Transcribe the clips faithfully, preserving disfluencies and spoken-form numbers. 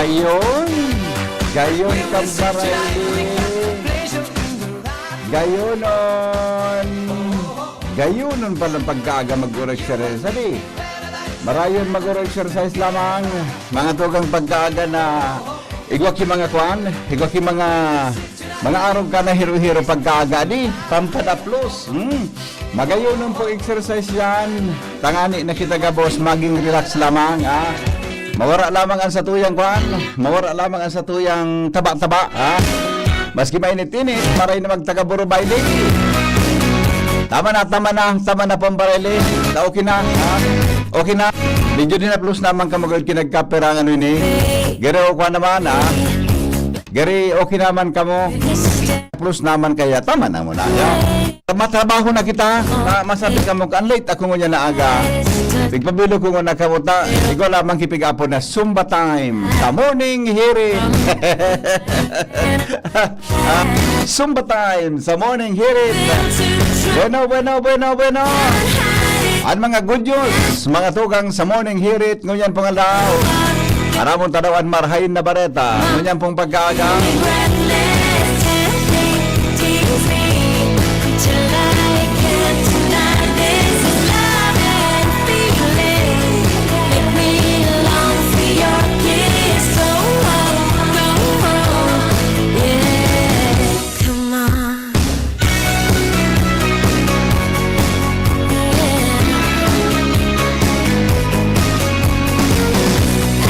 Gayon. Gayon, kambarayli. Gayonon. Gayonon palang pagkaaga mag-exercise. Sabi, marayon mag-exercise lamang. Mga tugang pagkaaga na igwa ki mga kwan, igwa ki mga, mga arog ka na hiro-hiro pagkaaga di, pampadaplos. Hmm. Magayonon pong exercise yan. Tangani na kita gabos, maging relax lamang, ha? Mawara lamang ang satuyang kwan, mawara lamang ang satuyang taba-taba, ha? Maski mainit-init, maray na magtaga-Buro Bailey. Tama na, tama na, tama na, pambarele. Ta okay na, ha? Okay na. Medyo din na plus naman ka magod kinagkaperang ano ini. Gere o kwa naman, ha? Gere, okay naman kamo. Plus naman kaya, tama na muna. Matrabaho na kita. Ma- masabi ka mo, "Ang late ako ngunyan na aga." Pigpabilo ko ngunyan na kamuta. Ikaw lamang kipig-apo na Zumba Time sa Morning Hirit. Ah, Zumba Time sa Morning Hirit. Bueno, bueno, bueno, bueno. Ang mga good news, mga tugang sa Morning Hirit, ngunyan pong aldaw. Aramon tadaw an marahay na bareta, ngunyan pong pagkaaga. Come on.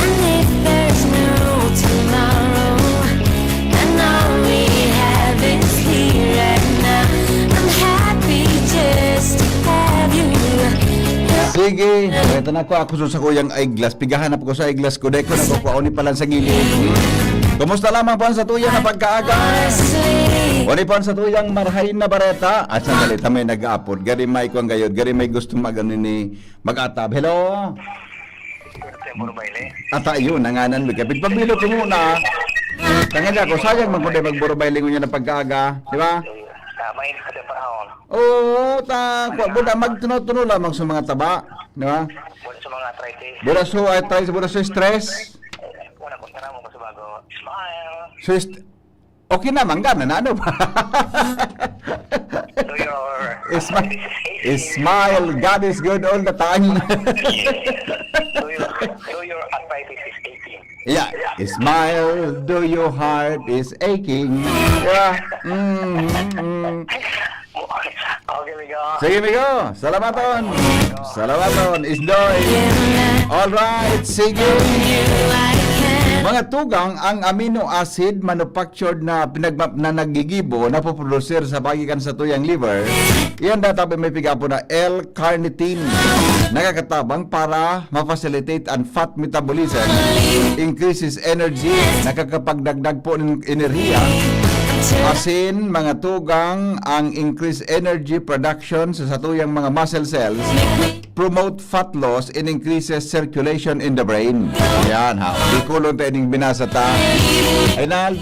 And if there's no tomorrow, and all we have is here and now, I'm happy just to have you. Sige, ito na ko, ako sa kuyang eyeglass. Pigahanap ko sa eyeglass ko. Dahil ko nakukuha, oni pa lang sa gilid. Kumusta lamang po ang sa tuya na pagkaaga? Oni po ang sa tuyang marahay na bareta. At sandali, ta may nag-aapod. Gari may kuwang gayod. Gari may gusto mag-ano ni mag-atab. Hello? Sir Moro Baile. Ata yun, nanganan mo. Kapit pabilo ko muna. Tangan niya ako, sayang man kung di magburo Baile ngunyan na pagkaaga. Di ba? Ah, may nakatira pa ako. Oo, ta, kwa, buda, magtuno-tuno lamang sa mga taba. Di ba? Wala sa mga arthritis. Buda so, arthritis, buda so stress. Eh, wala ko, tara mo, mas bago. Smile. So, ist-, okay naman, gana na, ano ba? Do your Isma-, smile. God is good all the time. Do your, do your arthritis is aching. Yeah. Smile, do your heart is aching. Yeah. Mm, mm. Okay, amigo. Sige, amigo. Salamaton. Salamaton. Isdoy. Alright, sige. Mga tugang, ang amino acid manufactured na pinagma-, na nagigibo, napoproducer sa pagikan sa tuyang liver, iyan databi may pigapo na L-carnitine. Nakakatabang para ma-facilitate ang fat metabolism, increases energy, nakakapagdagdag po ng enerhiya, asin, mga tugang, ang increased energy production sa satuyang mga muscle cells, promote fat loss and increases circulation in the brain. Yan, ha. Bikulon tayo ning binasa ta. Ay, Nal,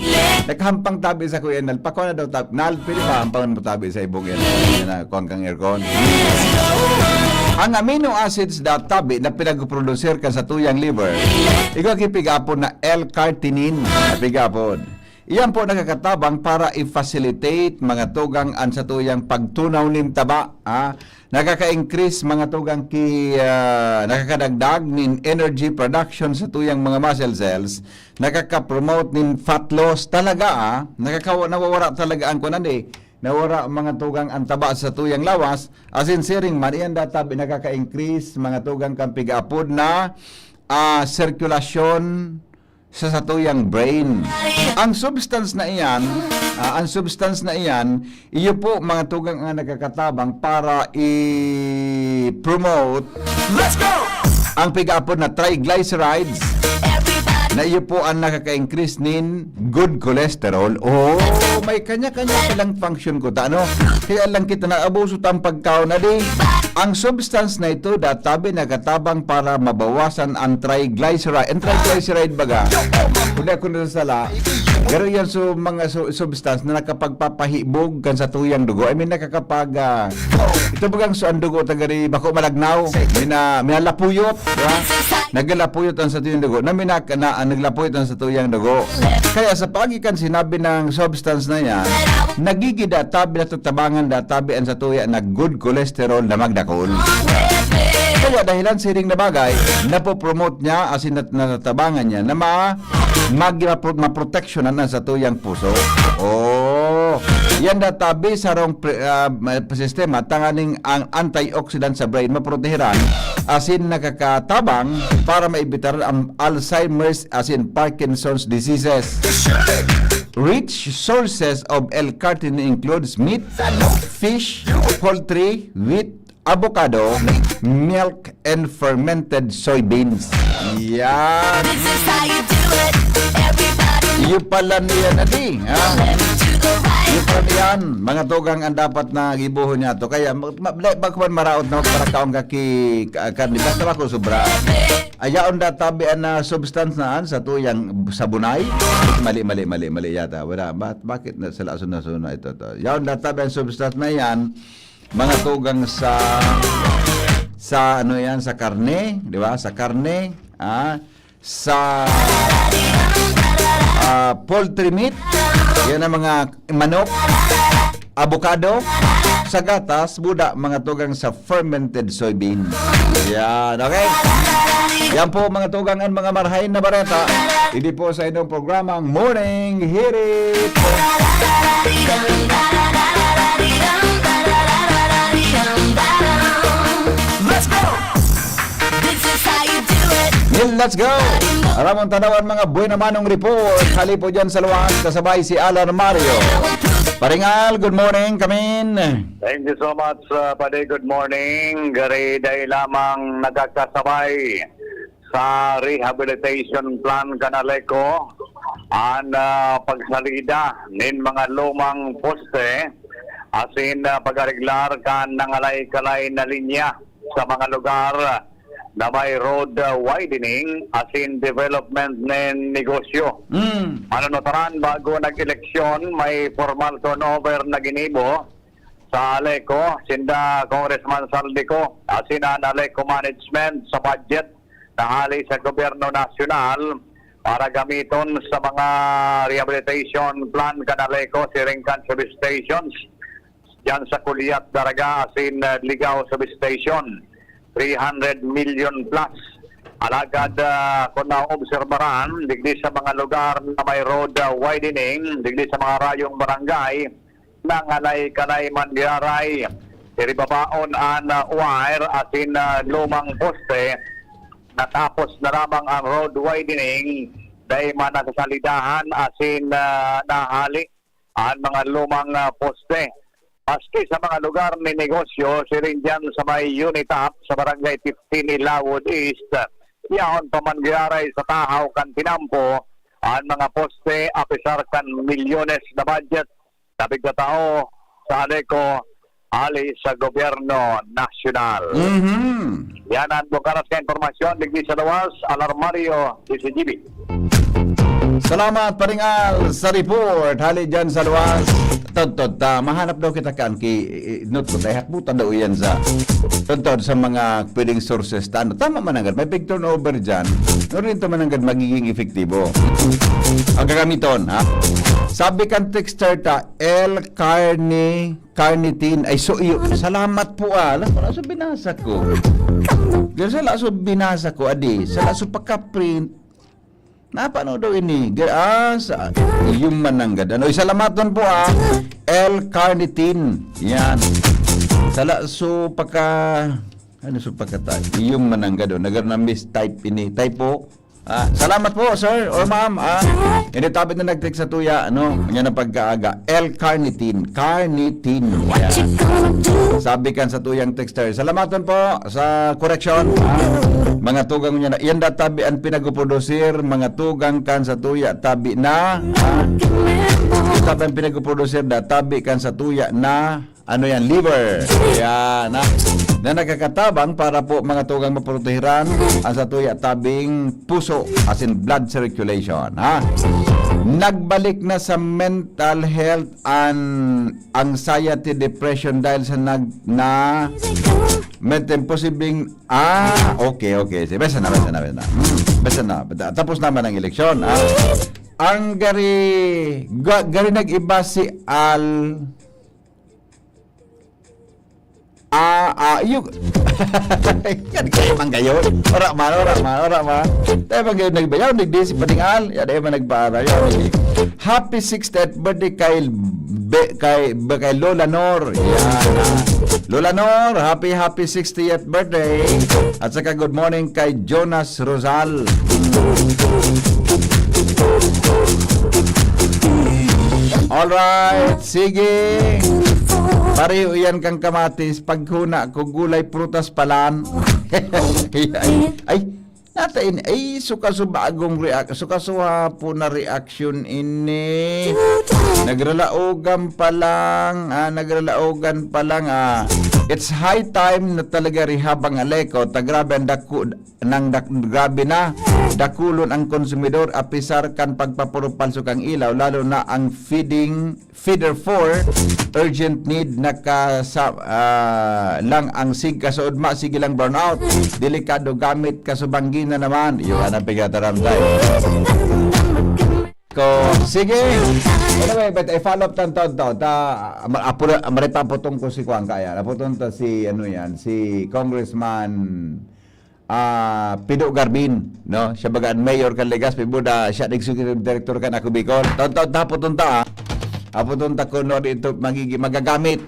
naghampang tabi sa Kuya Nal. Pakuha na daw tabi. Nal, pwede ba hampangan mo tabi sa ibong yan? Yan na, kuha kang aircon. Ang amino acids na tabi na pinagproducer kan sa tuyang liver, ikaw kipigapon na L-carnitine. Pigapon. Iyan po nakakatabang para i-facilitate mga tugang an sa tuyang pagtunaw nin taba, ah. Nakaka-increase mga tugang ki, ah, nakakadagdag nin energy production sa tuyang mga muscle cells, nakaka-promote nin fat loss talaga, ah. Nakakawa-, nawawara talaga ang kunan, eh. Nawara mga tugang ang taba sa tuyang lawas, as in siring man, iyan data nakaka-increase mga tugang kan pigapod na, ah, sirkulasyon sa satuyang brain. Ang substance na iyan, ah, ang substance na iyan, iyo po mga tugang ang nagkakatabang para i-promote Let's go! ang pigapod na triglycerides na iyo po ang nakaka-increase nin good cholesterol. Oh, may kanya-kanya palang function ko ta, ano? Kaya lang kita na abuso tang pagkaon na di. Ang substance na ito, databi nagkatabang para mabawasan ang triglyceride. Ang triglyceride baga, kung di ako nasasala, Garo yan, so, mga su-, substance na nakapagpapahibog kan satuyang dugo. I mean, nakakapag, ah, ito bagang so, ang dugo tagari bako malagnaw. Mina-, minalapuyot, di ba? Naglalapuyot ang satuyang dugo. Na, minak-, na, ah, naglapuyot ang satuyang dugo. Kaya sa paagi kan sinabi ng substance na yan, nagigida tabi, natatabangan da tabi ang satuya na good cholesterol na magdakol. Kaya dahilan siring na bagay, napopromote niya, asin nat-, natatabangan niya na ma-, mag-, mapro-, maproteksyonan ang satuyang puso. Oh, yan databi sarong pre-, ah, sistema tanganing ang antioxidant sa brain maprotehiran, asin nakakatabang para maibitar ang Alzheimer's asin Parkinson's diseases. Rich sources of L-carnitine includes meat, fish, poultry, wheat, avocado, milk, and fermented soybeans. Yan. This is how you do it. Everybody Iyo pala niyan, adi, ha? Left to the right. Iyo pala niyan, mga tugang ang dapat na gibohon niya to. Kaya, ma-, ma-, ma-, bako man maraot na magparakaon ka ki-, ka-, karne. Basta bako sobra. Ayaon da tabi ang, ah, substance na an sa tuyang sabunay. Mali, mali, mali, mali yata. Wala. Ba-, bakit na sa lason na suna ito, to? Yaon da tabi ang substance na yan, mga tugang sa, sa ano yan, sa karne, di ba? Sa karne, ah, sa, ah, poultry meat, yan ang mga manok, avocado, sa gatas, buda, mga tugang sa fermented soybean. Yan, okay? Yan po, mga tugang, ang mga marahay na bareta. Hindi po sa inyong programang Morning Hirit. Let's go! This is how you do it. Well, let's go! Ramon Tanawan, mga buena manong report. Hali po dyan sa luwas, kasabay si Alan Mario. Paringal, good morning, kamin. Thank you so much, uh, Padi. Good morning. Gari dai lamang nagkakasabay sa rehabilitation plan kan Aleco an, ah, pagsalida nin mga lumang poste, asin, ah, pag-areglar kan nangalay-kalay na linya sa mga lugar na may road, ah, widening asin development nin negosyo. Mm. Manunutaran, bago nag-eleksyon, may formal turnover na ginibo sa Aleco, sinda Congressman Saldico, asin an Aleco Management sa budget na hali sa gobyerno nasyonal para gamiton sa mga rehabilitation plan kan Aleco, siring kan substations, diyan sa Kuliat, Daraga, asin, uh, Ligao Substation, three hundred million plus. Alagad, uh, kung naobserbaran, digdi sa mga lugar na may road, uh, widening, digdi sa mga rayong barangay, nangalay-kalay man giraray. Iribabaon an, ah, wire asin, ah, lumang poste. Natapos na lamang ang road widening, dai man nasasalidahan asin, ah, nahali an mga lumang, ah, poste. Maski sa mga lugar ni negosyo, siring diyan sa may Unitap, sa Barangay fifteen, Ilawod East, yaon pa man giraray sa tahaw kan tinampo an mga poste, apisar kan milyones na budget na pigtatao sa Aleco hali sa gobyerno nasyonal. Mhm. Yan ang bukaras na impormasyon. Digdi sa luwas, Alarmario, D C G B. Salamat, Paringal, sa report. Hali dyan sa luwas. Todtod ta, mahanap daw kita kan ki, i-, not ko, tayo hakbutan daw yan sa, todtod sa mga pwedeng sources ta. Ano, tama man agad, may pig turnover dyan. No rin ito man agad magiging epektibo. Ang gagamiton, ha? Sabi kan texter ta, L carne, carnitin. Ay, so, iyo. Salamat po, ah. Alam ko, laso binasa ko. Dahil sa laso binasa ko, adi, sa laso pagka-print, napano daw ini? Ga-, ah, sa, yung mananggad. Ano, isalamaton po, ah. L carnitin. Yan. Sa laso pagka, ano, so pagkata? Yung mananggad, oh. Nagar na mistype ini. Typo. Ah, salamat po, sir or ma'am. Ah, ini tabi na nag-text sa tuya, ano, niya na pagkaaga. L carnitin, carnitin. Yan. Sabi kan sa tuyang texter. Salamaton po sa correction. Ah, mga tugang niya na. Yan da tabi ang pinagprodusir, mga tugang kan sa tuya, tabi na. Ah, tabi ang pinagprodusir da, tabi kan sa tuya na, ano yan, liver. Yan, ah. na nakakatabang para po mga tugang maprotehiran ang satuya tabing puso, as in blood circulation, ha? Nagbalik na sa mental health and anxiety, depression dahil sa nag-, na met-, posibleng, ah, okay, okay. Sige, basta na, basta na, basta na. Hmm, basta na. Tapos naman ang eleksyon, ah. Ang gari, ga-, gari nag-iba si Al, ah, ah, yung, yan, kaya man gayon. Ora man, ora man, ora man. Tayo man gayon nagbayaw, nagdisi pa ding Al. Yan, tayo man nagpaara. Yan. Happy sixtieth birthday kay, be-, kay, be-, kay Lola Nor. Yan. Lola Nor, happy, happy sixtieth birthday. At saka good morning kay Jonas Rosal. Alright, sige. Pareho yan kang kamatis. Paghuna ko gulay, prutas palan. Ay, ay, natain, ay, suka-subagong react, suka-suha po na reaction ini. Nagralaogan pa lang, ah, nagralaogan pa lang, ah. It's high time na talaga rehab ang Aleco. Ta grabe ang daku-, nang dak-, grabe na. Dakulon ang konsumidor, apisar kan pagpapuro palso kang ilaw, lalo na ang feeding, feeder four, urgent need na ka sa, ah, lang ang sig kasood ma, sige lang brownout. Delikado gamit, kasubanggi na naman. Iyo, ana, pigataram tayo. Ko, sige. Anyway, but I follow up tan taon to. Ta, ma-, apura, marita putong ko si Kuan kaya. Naputong to si, ano yan, si Congressman, ah, Pido Garbin, no? Siya baga ang mayor kan Legazpi, buda, siya ang executive director kan Ako Bicol. Taon-taon ta, putong ta, ah. Aputong ta kuno dito magigi-, magagamit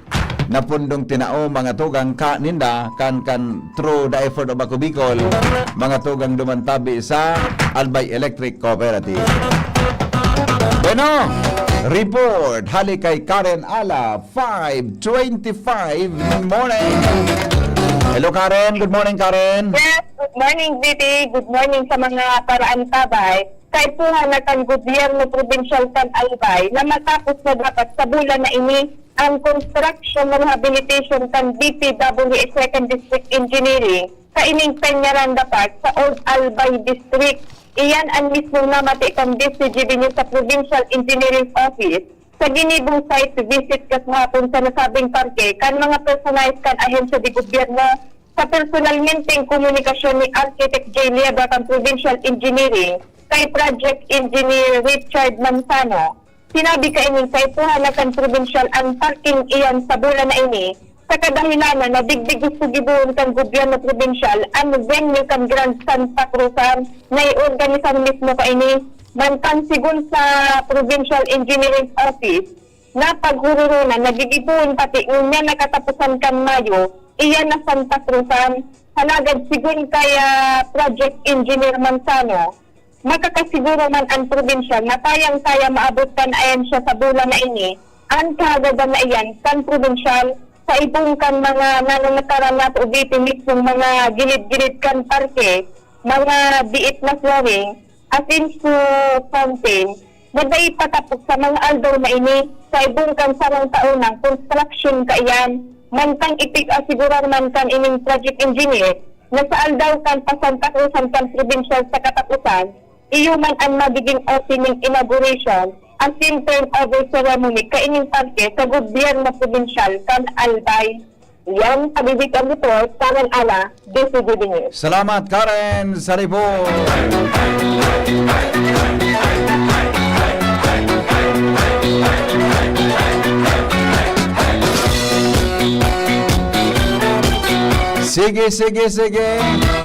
na pundong tinao, mga tugang ka ninda, kan, kan through the effort of Ako Bicol, mga tugang duman tabi sa Albay Electric Cooperative. Bueno, report hali kay Karen Ala, five twenty-five morning. Hello, Karen. Good morning, Karen. Yes, good morning, B P. Good morning sa mga paraantabay. Kaipuhan na kan gobyerno probinsyal kan Albay na matapos na dapat sa bulan na ini ang construction rehabilitation kan D P W H Second District Engineering sa ining Peñaranda Park sa Old Albay District. Iyan an mismong namati kan D C G B News sa Provincial Engineering Office sa ginibong site visit kagahapon sa nasabing parke kan mga personahe kan ahensya de gobyerno sa personalmenteng komunikasyon ni Architect Jay Liebra kan Provincial Engineering kay Project Engineer Richard Manzano. Sinabi kaining kaipuhan na kan probinsyal an parking iyan sa bulan na ini, sa kadahilanan na digdi gusto gibohon kan gobyerno probinsyal an venue kan Grand Santa Cruzan na iorganisar mismo kaini. Mantang sigon sa Provincial Engineering Office, na paghuroronan na gigibohon pati ngunyan na kataposan kan Mayo, iyan na Santa Cruzan. Halagad sigon kay, ah, Project Engineer Manzano, makakasiguro man an probinsyal na kayang-kaya maabot kan ahensya sa bulan na ini an kahagadan na iyan kan probinsyal sa ibong kan mga nananataran na sa Ubipe mismong mga gilid-gilid kan parke, mga biit na flooring, asin sa fountain, na dai patapos sa mga aldaw na ini sa ibong kan sarong taon ng construction kaiyan. Mantang ipig-asigurar man kan ining project engineer na sa aldaw kan pasantakasan kan probinsyal sa kataposan, iyo man an magiging opening inauguration asin turnover ceremony kaining parke sa gobyerno probinsyal kan Albay. Yan, Kabibig ang report, Karen Ala, D C G B News. Salamat, Karen, sa report. Sige, sige, sige.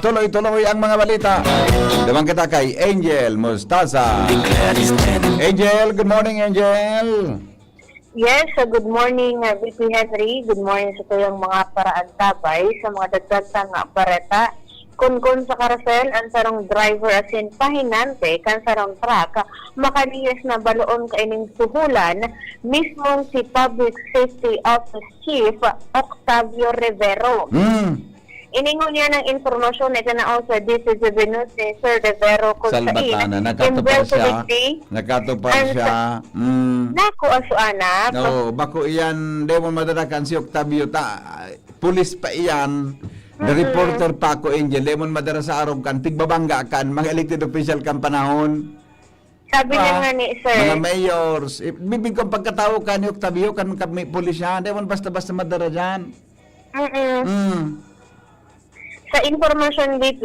Tuloy-tuloy ang mga balita. Naman kita kay Angel Mostaza. Angel, good morning, Angel. Yes, so good morning, uh, V P Henry. Good morning sa tuyang mga paraantabay sa mga dagdag nga bareta. Kunkun sa karasel, ang sarong driver asin pahinante kan sarong truck, makalihis na baloon kaining suhulan mismong si Public Safety Office Chief Octavio Rivero. Hmm. Iningon niya ng impormasyon na itinao sa D C G B News ni Sir Rivero kung sain, Salbatan na, nakato pa siya. Investigating Nakato pa ang siya. Mm. Naku, aso anak. No, bako iyan, di mo madarakan si Octavio ta. pulis pa iyan, the Mm-mm. reporter pa ako, Angel, lemon madara sa arog kan, tigbabangga kan, mga elected official kan panahon. Sabi niya Ah, nga ni, sir. Mga mayors, eh, bibig kong pagkatawo ka ni Octavio, kan kami pulis yan, lemon basta-basta madara dyan. Mm-mm. Mm. Sa impormasyon, B P,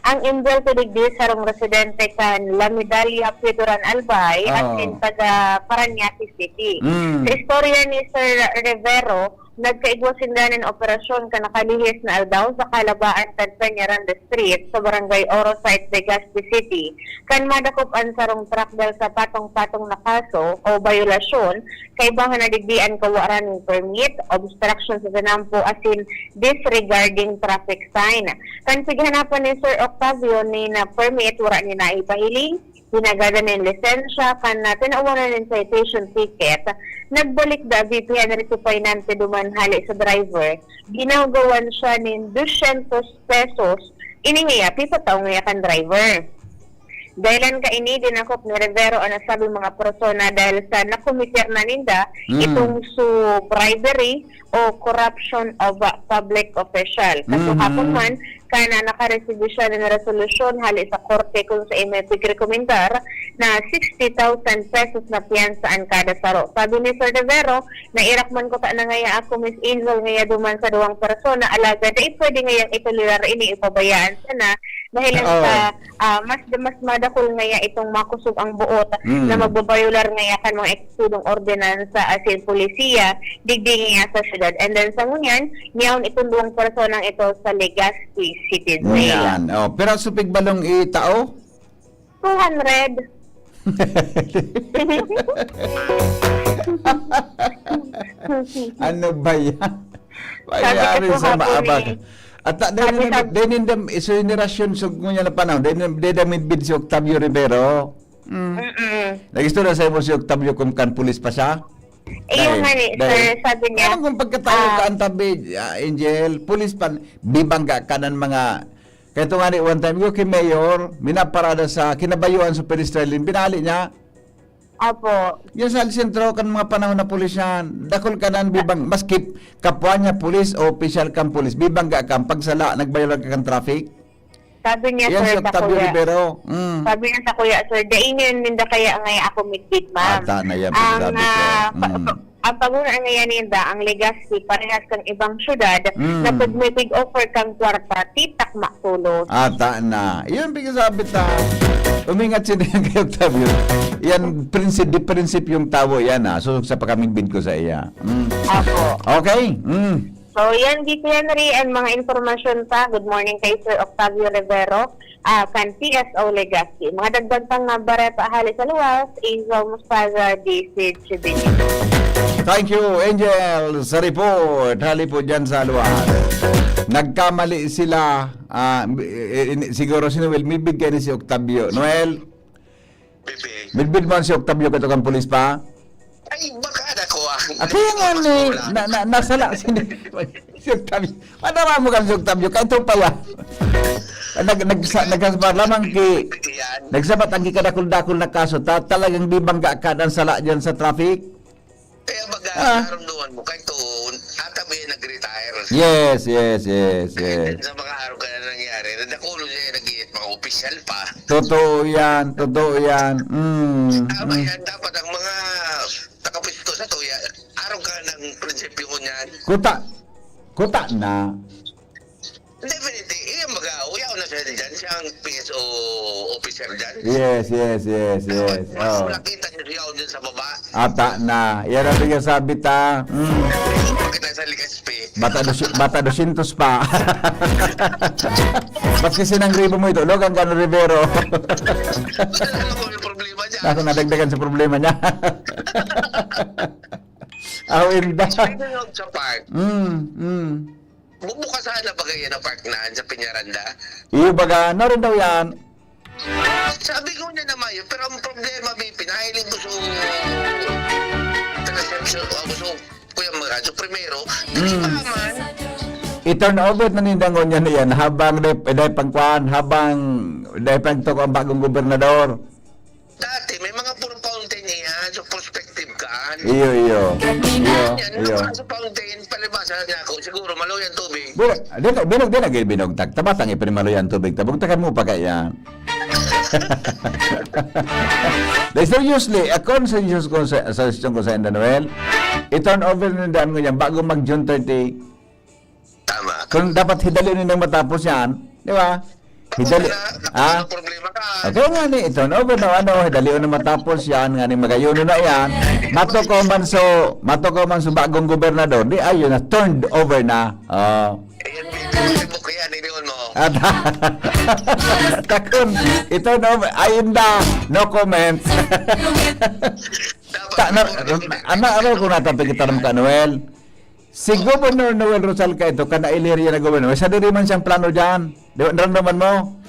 ang involved digdi sarong residente kan La Medalla, Pioduran, Albay, Oo. asin taga Parañaque City. Mm. Sa istorya ni Sir Rivero, nagkaigwa sinda nin operasyon kan nakalihis na aldaw sa kalabaan kan Peñaranda Street sa Barangay Oro Site, Legazpi City, kan madakop an sarong truck dahil sa patong-patong na kaso o bayolasyon, kaibahan na digdi an kawaran nin permit, obstruction sa tinampo, asin disregarding traffic sign. Kan pighanapan ni Sir Octavio nin permit, wara niya naipahiling, hinagadan nin lisensya, kan, ah, tinawan na nin citation ticket, nagbalik da B P Henry Supainante duman hale sa driver, ginawgawan siya nin dosyentos pesos, ini ngaya, pipataw ngaya kan driver. Dahilan kaini, dinakop ni Rivero an nasabing mga persona dahil sa nakometer na ninda Mm. itong su bribery o corruption of a public official. Sa Mhm. kahapon man, kan nakaresibi siya nin resolusyon hale sa korte kung sa may pigrekomendar na sixty thousand pesos na piyansa an kada saro. Sabi ni Sir Rivero, "Nairak man ko ta na ngaya ako, Miss Angel, ngaya duman sa duwang persona, alagad dai pwede ngayang itolerar ini, ipabayaan sana, dahil lang Oo. sa, ah, mas, mas madakul ngaya itong makosog ang buot Mm. na magbabayolar ngaya kan mga eksplodong ordinansa asin polisiya digdi ngaya sa syudad." And then sa ngunyan, niyaon itong duwang personang ito sa Legazpi City Jail. Yan. Oh, pero supig balong itao? Two hundred. Ano ba yan? Sabi ko Mayari po sa hapon maabag. eh. At ta-, Sabi, dahil, sabi dahil ninda, iso henerasyon, so, ngunyan na panahon, dahil, dahil midbid si Octavio Rivero. Mm. Mm-mm. Nag-istorya sa imo si Octavio kung kan pulis pa siya? Eh, yung Dahil, nga ni, dahil, sir, sabi niya, alam kong pagkatawo ah, ka, ang tabi, ah, Angel, pulis pa, bibangga ka ng mga, kaya ito nga ni, one time, yung kay Mayor, minaparada sa Kinabayuan sa Pedestrian Lane, binali niya. Apo. Yan sa sentro kan mga panahon na pulis yan. Dakul ka na ang bibang, maski kapwa niya pulis o opisyal kang pulis, bibangga kang pagsala, nagbayolar ka kang traffic. Sabi niya, Yan sir, si sa Octavio kuya. Rivero. Mm. Sabi niya sa kuya, "Sir, dai niyo ninda kaya ngay ako midbid, ma'am." Ata na yan, Ang, pagsabi ko. ah, pa-, Mm. pa-, ang paguna ngayon ninda, ang Legazpi, parehas kang ibang syudad, Mm. na pag may tig-offer kang kwarta, titak makulos. Ata na. Yun, pagsabi ta. Umingat siya diyan kay Octavio. Yan, prinsip, di prinsip yung tawo yan, ha. So, sa pagkamidbid ko sa iya. Mm. Apo. Okay. Mm. So, yan, D P Henry, and mga impormasyon pa. Good morning kay Sir Octavio Rivero, ah, kan P S O Legazpi. Mga dagdag pang, ah, bareta hali sa luwas, Angel Mostaza, D C G B News. Thank you, Angel, sa report. Hali po dyan sa luwas. Nagkamali sila. Ah, eh, eh, siguro si Noel, midbid kayo ni si Octavio. Noel? Bibi. Midbid mo si Octavio kato kang pulis pa? Ay, baka na ko, ah. Ah, kaya nga Mas ni, wala. na, na, nasala si, si Octavio. Madama mo kami si Octavio, kahit pa yan. Nag, nagsa-, nagsasabat lamang ki, Yan. nagsabat ang kikadakul-dakul na kaso, ta-, talagang bibangga ka ng sala dyan sa traffic? Kaya baga, Ah. naramdaman mo, kahit to, ata ba yan nag-retire? Yes, yes, yes, yes. Sa mga araw ka na nangyari, nadakulo niya yung nag-iit, mga opisyal pa. Totoo yan, totoo yan. Mm, Tama mm. yan, dapat ang mga nakapwesto sa tuya, araw ka ng prinsipyo ko niyan. Kuta, kuta na. Definitely, iya baga, uyaw na siya dyan, siya ang P S O officer dyan. Yes, yes, yes, Dapat yes. mas Oo. nakita niyo siya dyan sa baba. Ata na. Yan ang pinagsasabi ta. Mm. Kita sa Legazpi. Bata dos-, bata dosyentos pa. Maski sinang ribo mo ito, Logan Cano Rivero. Ano ko yung problema niya? Ako nadagdagan sa problema niya. Aw, inda. Speaking of sa park, Mm, mm. bubukasan na ba kayo na park na sa Peñaranda? Iyo baga, narin daw yan. Sabi ko niya naman yun, pero ang problema, may pinahiling ko sa taga-reception, ako sa Kuya Maradyo, primero, Mm. kailangan I-turn over na ninda ngunyan na yan habang day, day pang kwan, habang day pang tuko ang bagong gobernador. Dati, may mga puro fountain niya, so perspective ka. Iyo, iyo. Iyo, Yan, iyo. Sa fountain, palibasa na ako. Siguro, maluya ang tubig. Bira, di na, binog, di na, gil binog, tak, tabatang ipin maluya ang tubig, tabog, takan mo pa kaya. Dahil seriously, ako ang seryoso ko sa, sa suggestion ko sa Noel, i-turn over na daan ko yan bago mag June thirty. Tama. Kung dapat hidali nindang matapos yan, di ba? Hidali, Wala, ha? Ang problema ka. Okay nga ni, i-turn over na ano, hidali na matapos yan, nga ni magayon na yan. Matuko man so, matuko man so bagong gobernador, di ayun na, turned over na. Oh. Ayan, Facebook yan, iniwan mo. At, takon, i-turn over, ayun na, no comment. Dapat Ta, na, before the ano, ano kung natapig kita ng ka, Noel? Si Governor Noel Rosal ka ito, ka nailiriya na gobernador. May sadiri man siyang plano dyan. Di ba, naramdaman mo?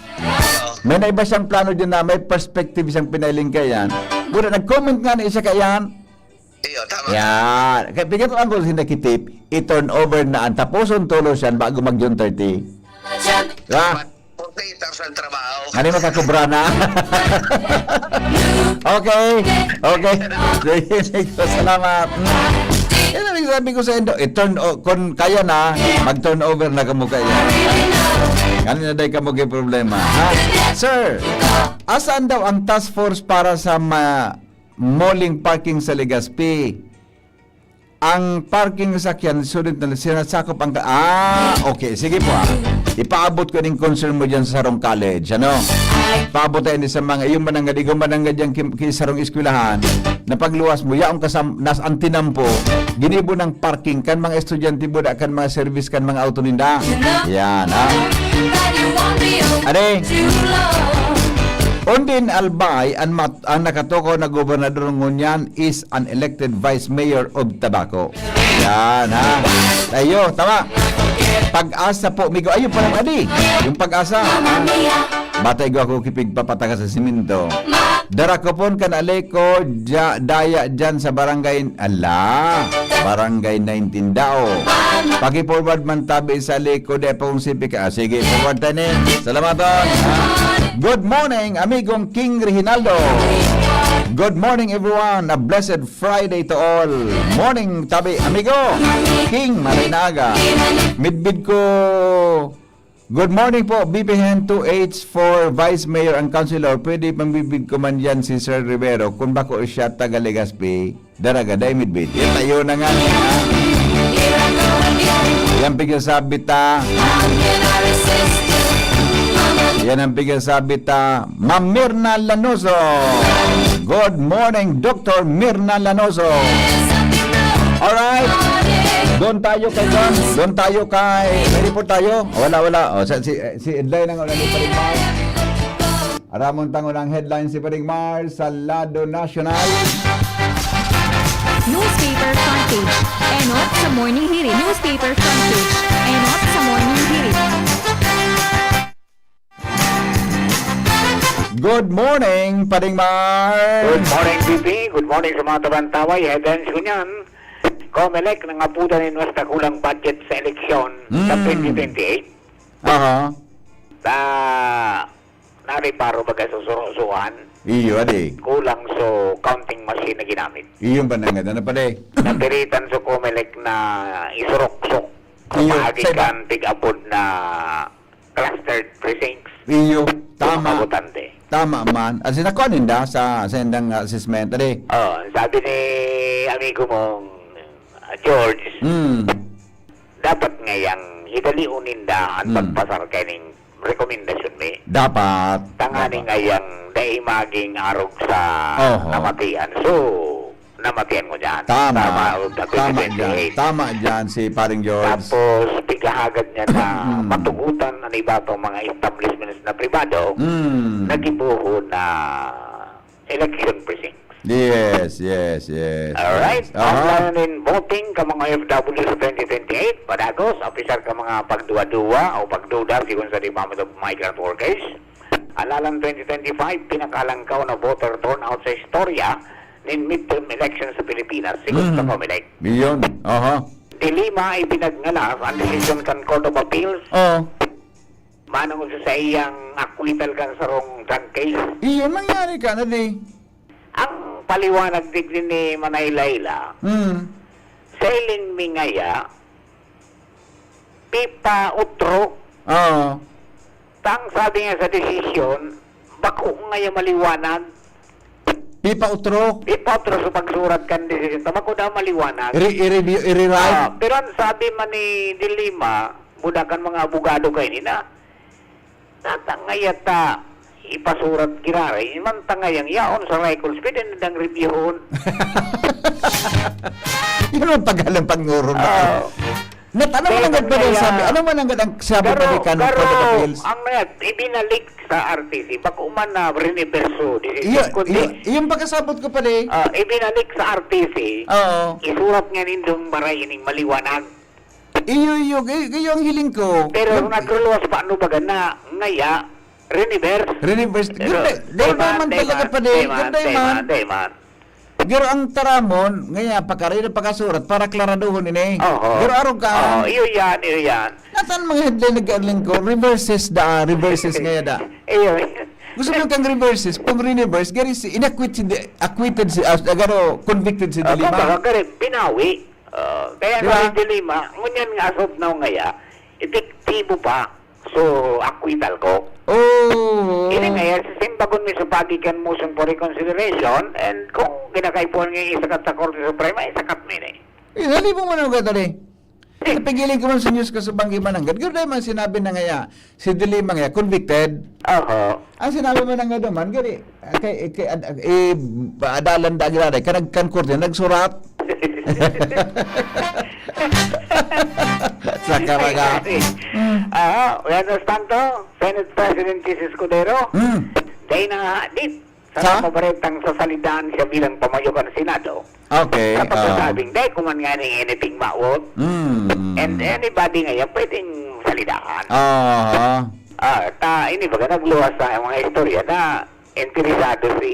May naiba siyang plano dyan na may perspective siyang pinailing kaya yan. Muna, nag-comment nga na isa kaya yan. Iyo, tama. Yan. Kaya bigyan ko ang gusto na kitip, i-turn over na ang tapuson tulos yan bago mag June thirty. Diba? Forty-eight hours ang trabaho. Ano yung makakubra na? Okay. Okay. Sige, sige. Salamat. Mm. Yan ang sabi ko sa indo. I-turn o-, kung kaya na, mag-turn over na kamo kaya. Ano na dahil kamo kay problema? Ha? Sir, asan daw ang task force para sa ma-, moling parking sa Legazpi? Ang parking sa sakyan, sulit na sinasakop ang ka-, ah, okay. Sige po, ah. Ipaabot ko ning concern mo dyan sa sarong college, ano? Paabot tayo ni sa mga, yung mananggad, ikaw mananggad dyan ki, ki sarong eskwelahan, na pagluwas mo, yaong kasam, nas ang tinampo, ginibo ng parking, kan mga estudyante mo, da, kan mga service, kan mga auto ninda. Yan, ha? Are, Ondin Albay, ang, mat, ang nakatukaw na gobernador ngunyan is an elected vice mayor of Tabaco. Yan, ha? Ayo, tama. Pag-asa po, migo. Ayun pala, adi. Yung pag-asa. Batay ko ako kipigpapataka sa siminto. Dara ko pon kan Aleco, dya, daya dyan sa barangay, ala, barangay nineteen Dao. Paki-forward man tabi sa Aleco, di pa kong sipi ka. Ah, sige, forward tayo ni. Salamat, Don. Good morning, amigong King Reginaldo. Good morning, everyone. A blessed Friday to all. Morning, tabi, amigo. King, maray na aga. Midbid ko. Good morning po, B P N two H for Vice Mayor and Councilor. Pwede pambibig ko man yan si Sir Rivero. Kung bako siya taga Legazpi, daraga, dai midbid. Yan tayo na nga. Yan pigsasabi ta. Yan ang pigsasabi ta. Ma'am Mirna Lanoso. Good morning, Doctor Mirna Lanoso. Alright. Doon tayo kay Don. Doon tayo kay... May report tayo? Wala, wala. O, sa, si, si Edlay nang ulan ni Paring Mar. Aramon tango ng headline si Paring Mar sa lado nasyonal. Newspaper front page. Enot sa Morning Hirit. Newspaper front page. Enot sa Morning Hirit. Good morning, Paring Mar! Good morning, B P. Good morning sa mga tabantaway. Headlines ko niyan, Comelec nangapuda nin mas dakulang budget sa eleksyon sa Mm. twenty twenty-eight. Aha. Sa nariparo baga sa surusuhan, Iyo, adi. kulang so counting machine na ginamit. Iyo ba nang ano pala eh? Napiritan so Comelec na isuruksok sa Iyo, paagi sa iba. Kan tig-apod na clustered precincts. Iyo, Sa mga tama. botante. Tama man. At sinakuha ninda sa, sa indang assessment, adi. Oh, sabi ni amigo mong, ah, George, Hmm. dapat ngayang hidalion ninda an Hmm. pagpasar kaning rekomendasyon mi. Dapat. Tanganing Dapat. Ngayang dai maging arog sa Oho. namatian. So, namatian mo dyan. Tama. Tama, o, Tama dyan. twenty-eight. Tama dyan si Paring George. Tapos, pigahagad niya na Mm. matugutan an iba pang mga establishments na pribado Mm. na gibohon na election precincts. Yes, yes, yes. Alright. Ang layo nin voting ka mga O F W sa twenty twenty-eight, padagos, opisyal ka mga pagduwa-duwa o pagduda sigon sa Department of Migrant Workers. Alalan twenty twenty-five, pinakalangkaw na voter turnout sa istorya nin midterm election sa Pilipinas, sigon sa Mm. Comelec. Iyon. Aha. Dilema ay pinagngalas ang desisyon kan Court of Appeals Oh. manungod sa saiyang acquittal kan sarong drug case. Iyon nangyari ka na di. Ang paliwanag digdi ni Manay Laila, Mm. sa hiling mi ngaya, pipa utro. Oo. Tang sabi nga sa desisyon, bako ngaya maliwanag. Pipa utro. Pipa utro sa pagsurat kan desisyon. Ta bako daw maliwanag. Iri-, iri-, iri-write? Ah, pero ang sabi man ni De Lima, muda kan mga abogado kaini na, Nata ngaya ta ipasurat giraray, man ta ngayang yaon sa records, pwede na dang reviewhon. Yun ang paghalang pangurong na. Oo. Nat-, ano man Kaya ang ganda ng kaya, sabi? Ano man ang ganda ang sabi garo, pa ni Kano garo, Court of Appeals? Ang nga, ibinalik sa R T C, bako man na riniberso, di, Iyo, kundi, iyo, yung pagkasabot ko pala eh. Ah, ibinalik sa R T C, Oo. isurat nga nindong maray ining maliwanag. Iyo, iyo, iyo, iyo ang hiling ko. Pero Nag- nagruluwas pa, ano baga na, ngaya, riniverse. Riniverse. Pero, Ganda, ganda dayman, man talaga dayman, pa din. Dayman, Ganda dayman, man. Dayman. Pero ang taramon, ngaya, pagkari na pagkasurat, para klaraduhon ini. Oho. Pero arog ka. Oo, iyo yan, iyo yan. Natan mga headline nag-aling ko, reverses da, reverses ngaya da. Iyo. Gusto mo kang reverses, kung riniverse, gari si, inacquit si, acquitted si, ah, garo, convicted si Ah, Dilima. Kumbaga, gari, binawi. Ah, kaya Di ba? Nga rin Dilima, ngunyan nga as of now ngaya, epektibo pa. So, acquittal ko. Oh. Ini ngaya, sisimbagon mi sa pagi kan motion for reconsideration, and kung ginakaipuhan nga isakat sa Korte Suprema, isakat mi ni. Eh, dali mo man ang gatari. Eh. Napigilan ko man sa news ka sa banggi mananggad. Gano'n man sinabi na ngaya, si Dilima ngaya, convicted. Oho. Ang sinabi mo na nga naman, gani, ah, kay, kay, ad-, eh, adalan da giraray, ka nagkankurte, nagsurat. Sa karaga. Ay, kasi, Mm. ah, we understand to, Senate President Chiz Escudero, Mm. dahil na, di, Sa? Sa mabaretang sasalidaan siya bilang pamayo kan Senado. Okay, Sa pagsasabing, ah. "Dai ko man nga ning anything mawot." Mm, mm. And anybody ngayon, pwedeng salidahan. Ah. Ah, ta, ini baga nagluwas sa mga istorya na interesado si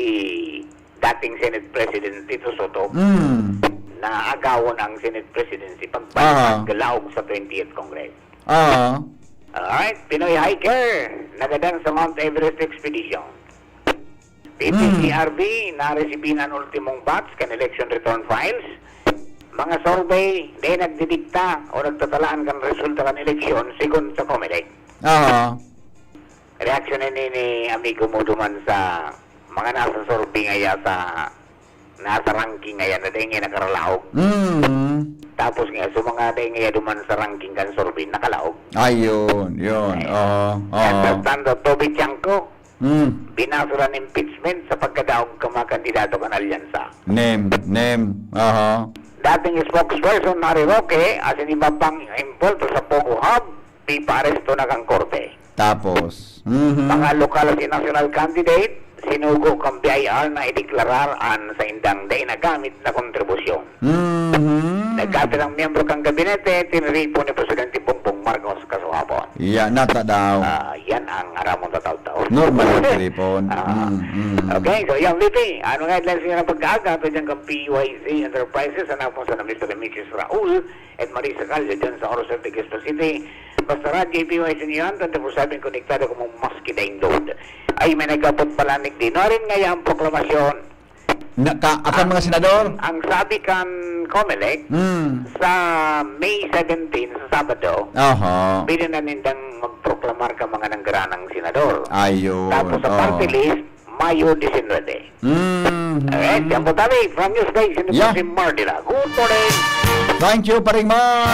dating Senate President Tito Soto Mm. na agawon ang Senate Presidency pag Ah. Paglaog sa twentieth Congress. Ah. Alright, Pinoy hiker, nagadan sa Mount Everest Expedition. P P C R B, Mm. naresibi na an ultimong batch kan election return files. Mga survey, dai nagdidikta o nagtatalaan kan resulta kan eleksyon, sigon sa Comelec. Aha. Reaksyon ini ni amigo mo duman sa mga nasa survey ngaya sa, nasa ranking ngaya na dai ngaya nakaralaog. Mm. Tapos nga, sa mga dai ngaya duman sa ranking kan survey, nakalaog. Ayun, yun. Ayun. Oo, oo. Understand to, Toby Tiangco, Mm. Binasura an impeachment sa pagkadaog kan mga kandidato kan alyansa. Nem, nem. Aha. Dating spokesperson Harry Roque, asin iba pang involved sa Pogo Hub, ipaaresto na kan korte. Tapos, mhm. Mga lokal asin national candidate, sinugo kan B I R na ideklarar an saindang dai nagamit na kontribusyon. Mhm. Nagkapirang miyembro kan gabinete, tiniripon ni Presidente Bongbong Marcos kasuhapon. Yan, nata daw. Ah, yan ang aramon sa taon-taon. Normal ang tiripon. Ah. Mm, mm. Okay, so yan, V P. Ano nga headlines niya ng pagkaaga? Ato dyan kang P Y C Enterprises, hanapon sa na Mister Remedios Raul at Marisa Calde dyan sa Oro City, Quezon City. Basta Radyo P Y C niyo yan, twenty-four seven konektado kamo maski daing load. Ay, may nagkapot pala ni Dinorin ngaya ang proklamasyon. Na, ka, akan mga senador? Ang sabi kan Comelec, Mm. sa May seventeen, sa Sabado, Aha. pwede na nindang magproklamar ka mga nanggaranang senador. Ayun, Tapos sa oo. party list, Mayo disinwebe. Mm. Alright, yan po tabi. From News Guys, ito po Yeah. si Mardila. Good morning! Thank you, Paring Mar,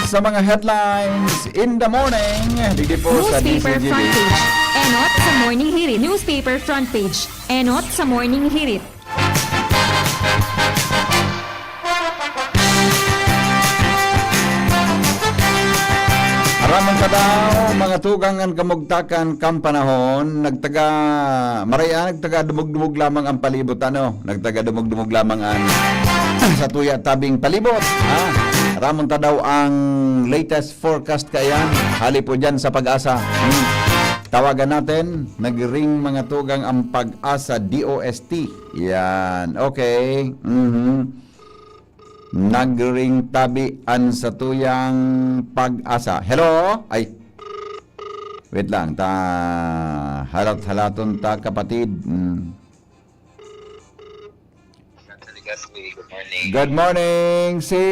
sa mga headlines in the morning. Digdi po sa Newspaper D Z G B. Front Page. Enot sa Morning Hirit. Newspaper Front Page. Enot sa Morning Hirit. Aramon ta daw, mga tugang, an kamugtakan kan panahon, nagtaga, maray, ah, nagtaga dumugdumog lamang ang palibot, ano? Nagtaga dumugdumog lamang an sa tuya tabing palibot, ha? Aramon ta daw ang latest forecast kaiyan, hali po dyan sa PAGASA. Hmm. Tawagan natin, nag-ring mga tugang ang PAGASA D O S T. Yan. Okay. Mhm. Nag-ring tabi an satuyang PAGASA. Hello? Ay. Wait lang. Ta, halat-halaton ta, kapatid. Mm. Good morning. Good morning. Si,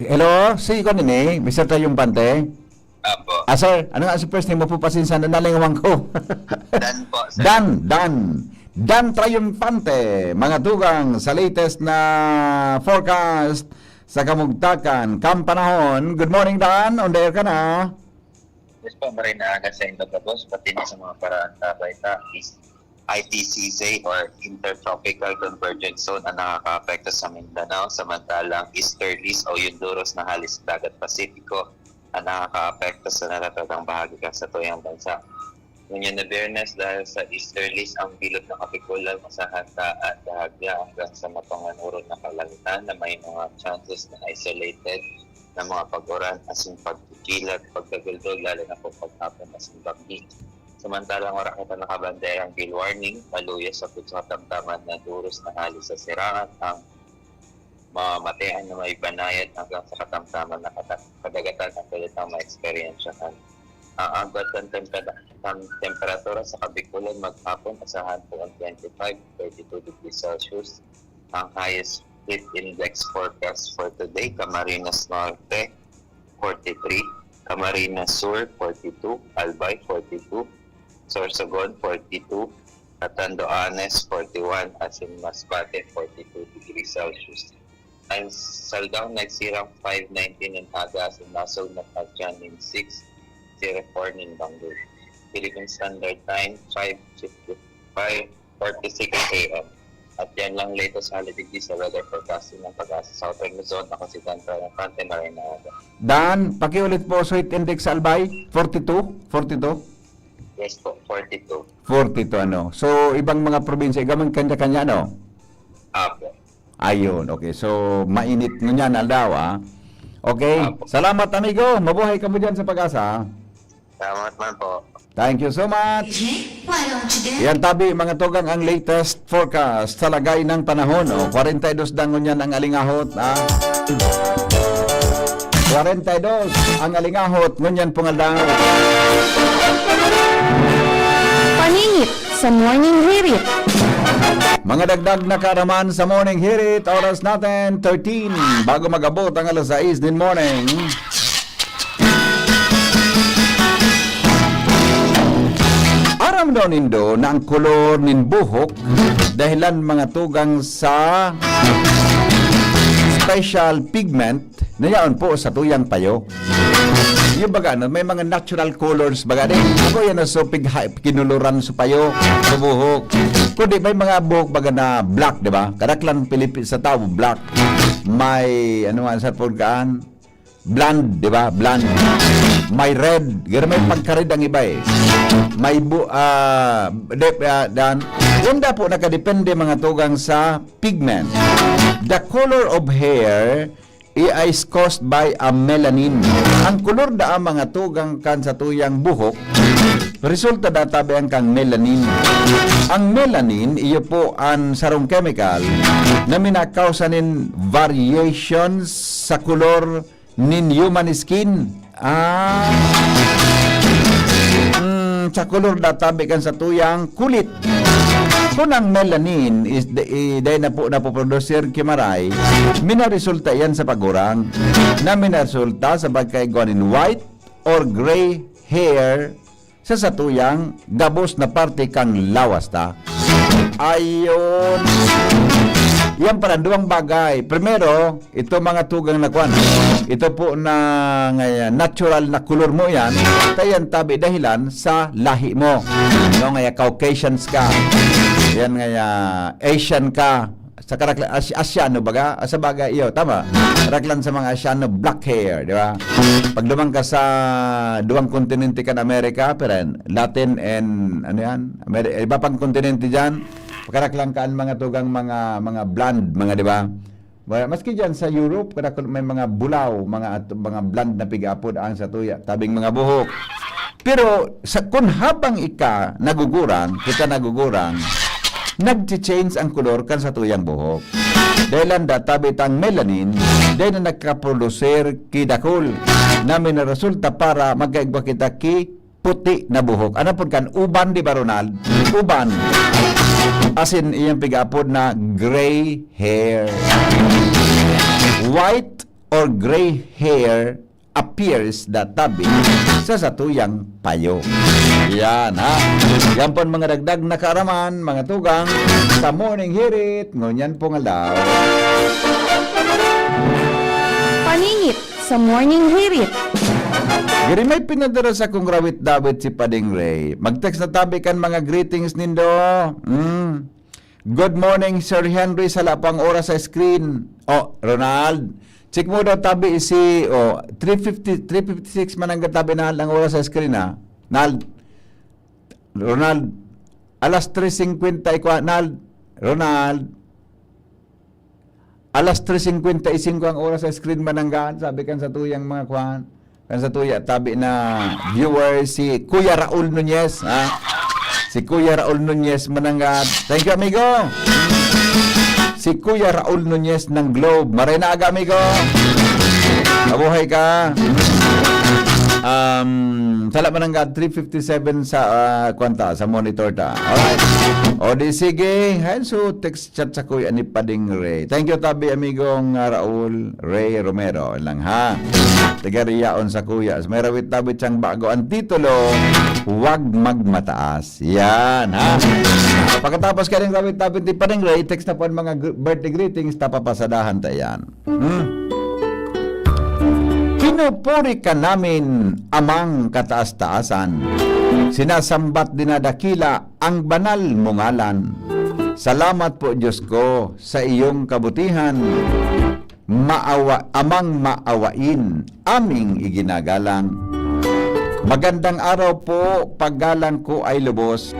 hello, si kuan ini, Mister Triumphante? Apo. Ah, sir, ano nga si first name mo po? Pasensya na, nalingawan ko. Dan po, sir. Dan, Dan. Dan Triumphante, mga tugang sa latest na forecast sa kamugtakan, kan panahon. Good morning, Dan. On the air ka na. Yes po, maray na aga sa inyo gabos, pati na sa mga paraang tabay ta, is I T C Z or Intertropical Convergence Zone ang nakakaapekto sa Mindanao, samantalang easterlies o yung duros na hali sa Dagat Pasipiko ang nakakaapekto sa naratatang bahagi kan satuyang bansa. Ngunyan na Biyernes, dahil sa easterlies ang bilog na Kapikulan, masahan ta at bahagya hanggang sa mapanganurot na kalangitan na may mga chances na isolated na mga pag-uran asin pagkikilat, pagkaguldog, lalo na po paghapon asin banggi. Samantalang wala kita nakabanderang gale warning, maluya sa putsa katamtaman na duros na hali sa sirangan ang mamamatean na may banayad hanggang sa katamtaman na kata-, kadagatan ang pwede tang maeksperiensyahan. Ang agwat kan tempera-, kan temperatura sa Kabikulan maghapon, asahan po ang twenty-five, thirty-two degrees Celsius. Ang highest heat index forecast for today, Camarines Norte, forty-three, Camarines Sur, forty-two, Albay, forty-two, Sorsogon, forty-two, Catanduanes, forty-one, asin Masbate, forty-two degrees Celsius. Ang Saldao nagsirang five nineteen nin aga, asin nasog na Pagyan nin six zero four nin banggi. Philippine Standard Time, five fifty-five, forty-six A M. At yan lang latest holiday sa weather forecasting ng Pag-asa Southern Luzon. Ako si Dan Fernante, maray na aga. Dan, pakiulit po, sweet index sa Albay, forty-two? Forty-two? Yes po, forty-two. Forty-two, ano. So, ibang mga probinsya, igamang kanya-kanya, no? Apo. Ayun, okay. So, mainit ngunyan aldaw, ah. Okay. Apo. Salamat, amigo. Mabuhay ka mo dyan sa Pag-asa. Salamat man po. Thank you so much. Yan tabi, mga tugang, ang latest forecast sa lagay ng panahon. Oh, forty-two dan ngunyan ang alingahot, ah. Forty-two ang alingahot ngunyan pong aldaw. Paningit sa Morning Hirit. Mga dagdag na kaaraman sa Morning Hirit, oras natin, thirteen. Bago mag-abot ang alas sais nin morning. Aram daw nindo na ang kolor nin buhok dahilan mga tugang sa special pigment na yaon po sa tuyang payo. Yung baga, no, may mga natural colors baga din. Ako yan na so pigha-, kinuluran sa payo, sa buhok. Kundi may mga buhok baga na black, di ba? Kadaklan Pilipi-, sa tao, black. May, ano nga, sa pagkaan? Blonde, di ba? Blonde. May red. Pero may pagka-red ang iba eh. May bu-, ah, de-, ah, dan. Yan da po nakadepende mga tugang sa pigment. The color of hair i-, is caused by a melanin. Ang kolor da ang mga tugang kan sa tuyang buhok, resulta da tabi ang kang melanin. Ang melanin, iyo po ang sarong chemical na minakausa nin variations sa kolor nin human skin. Ah. Mm, sa kolor da tabi kan sa tuyang kulit. Kung ang melanin is de-, i-, dahil na po napoprodusir kimaray, minaresulta yan sa pagurang na minaresulta sa pagkaigwa nin white or gray hair sa satuyang gabos na parte kan lawas ta. Ayun. Yan pala, duwang bagay. Primero, ito mga tugang na kwan. Ito po na, nga, natural na kulor mo yan. Kaya yan tabi dahilan sa lahi mo. No, nga Caucasians ka. Yan nga Asian ka. Sa karakla-, As-, Asyano baga? Ah, sa bagay, iyo, tama. Karaklan sa mga Asyano, black hair, di ba? Pag duman ka sa duwang kontinente kan Amerika, pero Latin and, ano yan? Amer-, iba pang kontinente dyan, karaklan ka ang mga tugang mga, mga blonde, mga, di ba? Well, maski dyan sa Europe, kadakul may mga bulaw, mga at-, mga blonde na pig-apod ang sa tuya, tabing mga buhok. Pero sa, kun habang ika nagugurang, kita nagugurang, nagche-change ang kolor kan sa tuyang buhok. Dahil ang data bitang melanin, dahil na nagkaproducer ki dakul, na minaresulta para magkaigwa kita ki puti na buhok. Ano po kan uban, di ba, Ronald? Uban. As in, iyang pig-aapod na gray hair. White or gray hair appears that tabi sa satuyang payo. Yan, ha? Yan po ang mga dagdag na kaaraman, mga tugang, sa Morning Hirit, ngunyan pong aldaw. Paningit sa Morning Hirit. Giri may pinadara sa kong rawit-dawit si Pading Ray. Mag-text na tabi kan mga greetings nindo. Mm. Good morning, Sir Henry. Sala po ang oras sa screen. Oh, Ronald. Check mo daw tabi si, oh, three fifty, three fifty-six man ang tabi na ang oras sa screen, ha? Nald. Ronald. Alas tres cincuenta y cuatro, Nald. Ronald. Alas tres cincuenta y cinco ang oras sa screen, mananggaan, sabi kan sa tuyang mga kwan. Kan sa tuya, tabi na viewer, si Kuya Raul Nunez, ha? Si Kuya Raul Nunez, mananggaan. Thank you, amigo. Si Kuya Raul Nunez ng Globe. Maray na aga, amigo. Mabuhay ka. Um, sala, mananggaan, three fifty-seven sa, ah, kwan ta, sa monitor ta. Alright. O di sige. Ayan, so text chat sa kuya ni Pading Ray. Thank you, tabi, amigong, ah, Raul Ray Romero. Lang, ha? Taga Riyaon sa kuya. May rawit-dawit siyang bago. Ang titulo, Huwag Magmataas. Yan, ha? Pagkatapos ka rin rawit-dawit ni Pading Ray, text na po ang mga gr-, birthday greetings, tapapasadahan ta yan. Hmm? Pinupuri ka namin, Amang kataas-taasan. Sinasambat, dinadakila ang banal mong ngalan. Salamat po, Diyos ko, sa iyong kabutihan. Maawa-, Amang maawain, aming iginagalang. Magandang araw po, paggalang ko ay lubos.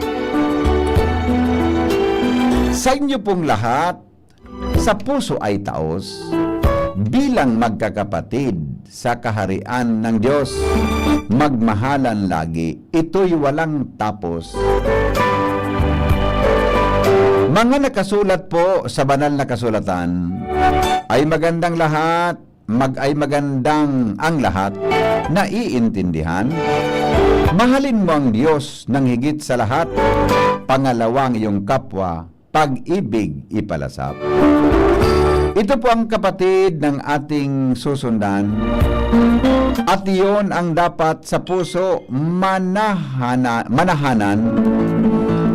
Sa inyo pong lahat, sa puso ay taos. Bilang magkakapatid sa kaharian ng Diyos, magmahalan lagi, ito'y walang tapos. Mga nakasulat po sa banal na kasulatan, ay magandang lahat, mag-, ay magandang ang lahat, naiintindihan. Mahalin mo ang Diyos nang higit sa lahat, pangalawa ang iyong kapwa, pag-ibig ipalasap. Ito po ang kapatid ng ating susundan, at iyon ang dapat sa puso manahana-, manahanan.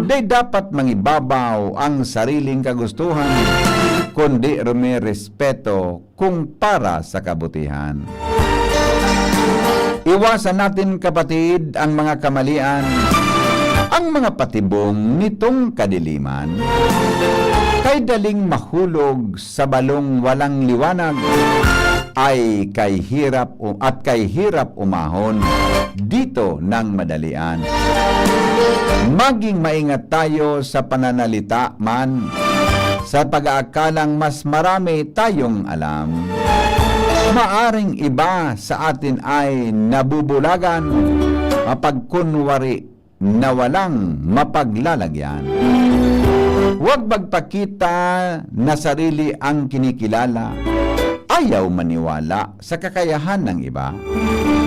Di dapat mangibabaw ang sariling kagustuhan, kundi rumirespeto kung para sa kabutihan. Iwasan natin, kapatid, ang mga kamalian, ang mga patibong nitong kadiliman. Kay daling mahulog sa balong walang liwanag, ay kay hirap u-, at kay hirap umahon dito ng madalian. Maging maingat tayo sa pananalita man, sa pag-aakalang mas marami tayong alam. Maaring iba sa atin ay nabubulagan, mapagkunwari na walang mapaglalagyan. Huwag magpakita na sarili ang kinikilala. Ayaw maniwala sa kakayahan ng iba.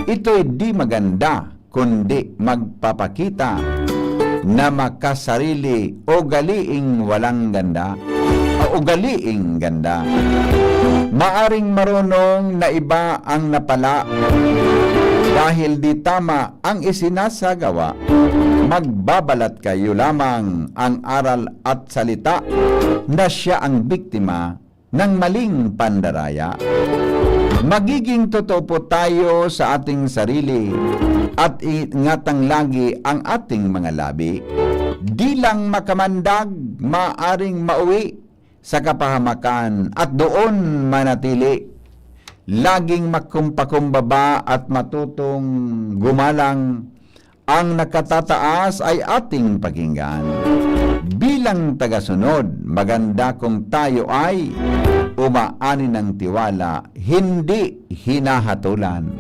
Ito'y di maganda, kundi magpapakita na makasarili, ugaliing walang ganda, o ugaliing ganda. Maaring marunong na iba ang napala dahil di tama ang isinasagawa. Magbabalat kayo lamang ang aral at salita na siya ang biktima ng maling pandaraya. Magiging totoo po tayo sa ating sarili at ingatang lagi ang ating mga labi. Di lang makamandag, maaring mauwi sa kapahamakan at doon manatili. Laging makumpakumbaba at matutong gumalang ang nakatataas ay ating pakinggan. Bilang tagasunod, maganda kung tayo ay umaani ng tiwala, hindi hinahatulan.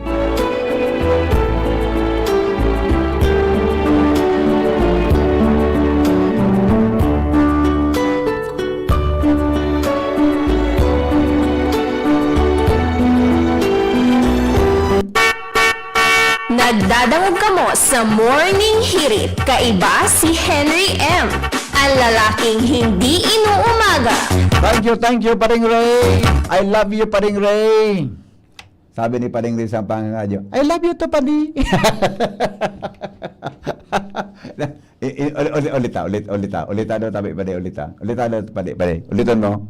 Nagdadangog Kamo sa Morning Hirit, kaiba si Henry M, ang lalaking hindi inuumaga. Thank you, thank you, Paring Ray. I love you, Paring Ray. Sabi ni Paring Ray sa pangradyo, "I love you to, Padi." I- i- uli- uli- Ulita, ulit, ulita. Ulita daw, tabi, Padi, ulita. Ulita daw, Padi, Padi. Ulitan mo.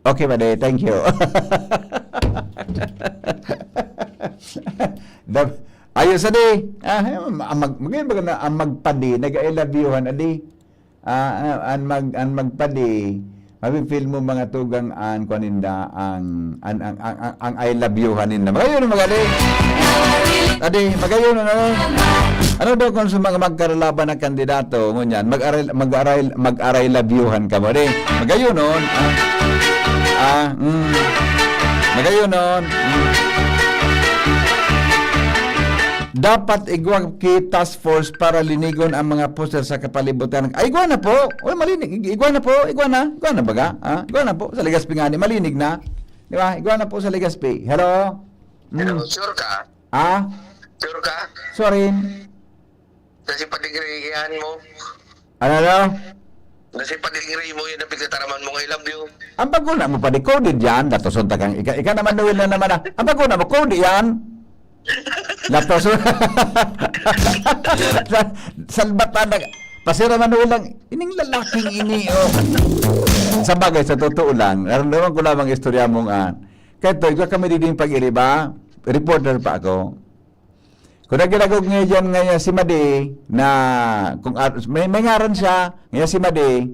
Okay, Padi, thank you. Dab- Ayos, adi. Ah, mag, mag, mag, ang magpadi, nag-I love you-han, adi. Ah, ah, an mag, an magpadi, mafe-feel mo mga tugang an kuan ninda, ang, an, ang, ang, ang, ang I love you-han ninda. Magayon, magadi. Adi, magayon, ano? Ano daw kung sa mga magkaralaban na kandidato, ngunyan, mag-aray, mag-aray, mag-aray love you-han ka mo, di? Magayon, non? Ah, ah, mm. Magayon, non? Mm. Dapat igwa ki task force para linigon ang mga poster sa kapalibutan. Ay, igwa na po. Uy, malinig. Ig- Igwa na po. Igwa na. Igwa na baga. Ha? Igwa na po. Sa Legazpi ngani, malinig na. Di ba? Igwa na po sa Legazpi. Hello? Mm. Pero sure ka? Ah? Sure ka? Sorry. Kasi padigrihan mo. Ano daw? Kasi padigri mo yun ang pagkataraman mong I love you. Ang pagkuna mo, padi, coded yan. Latoson ta kang, ika, ika naman, Noel na naman ah. Ang pagkuna mo, coded yan. Latoson. Sa, salbatan na. Pasira man, Noel lang. Ining lalaking ini, oh. Sa bagay, sa totoo lang, naramdaman ko lamang istorya mong, ah, kaya to, ikaw kami diding pag-iriba, reporter pa ako. Kung nagdagog nga dyan nga si Madi, na kung ar- may, may ngaran siya, nga si Madi,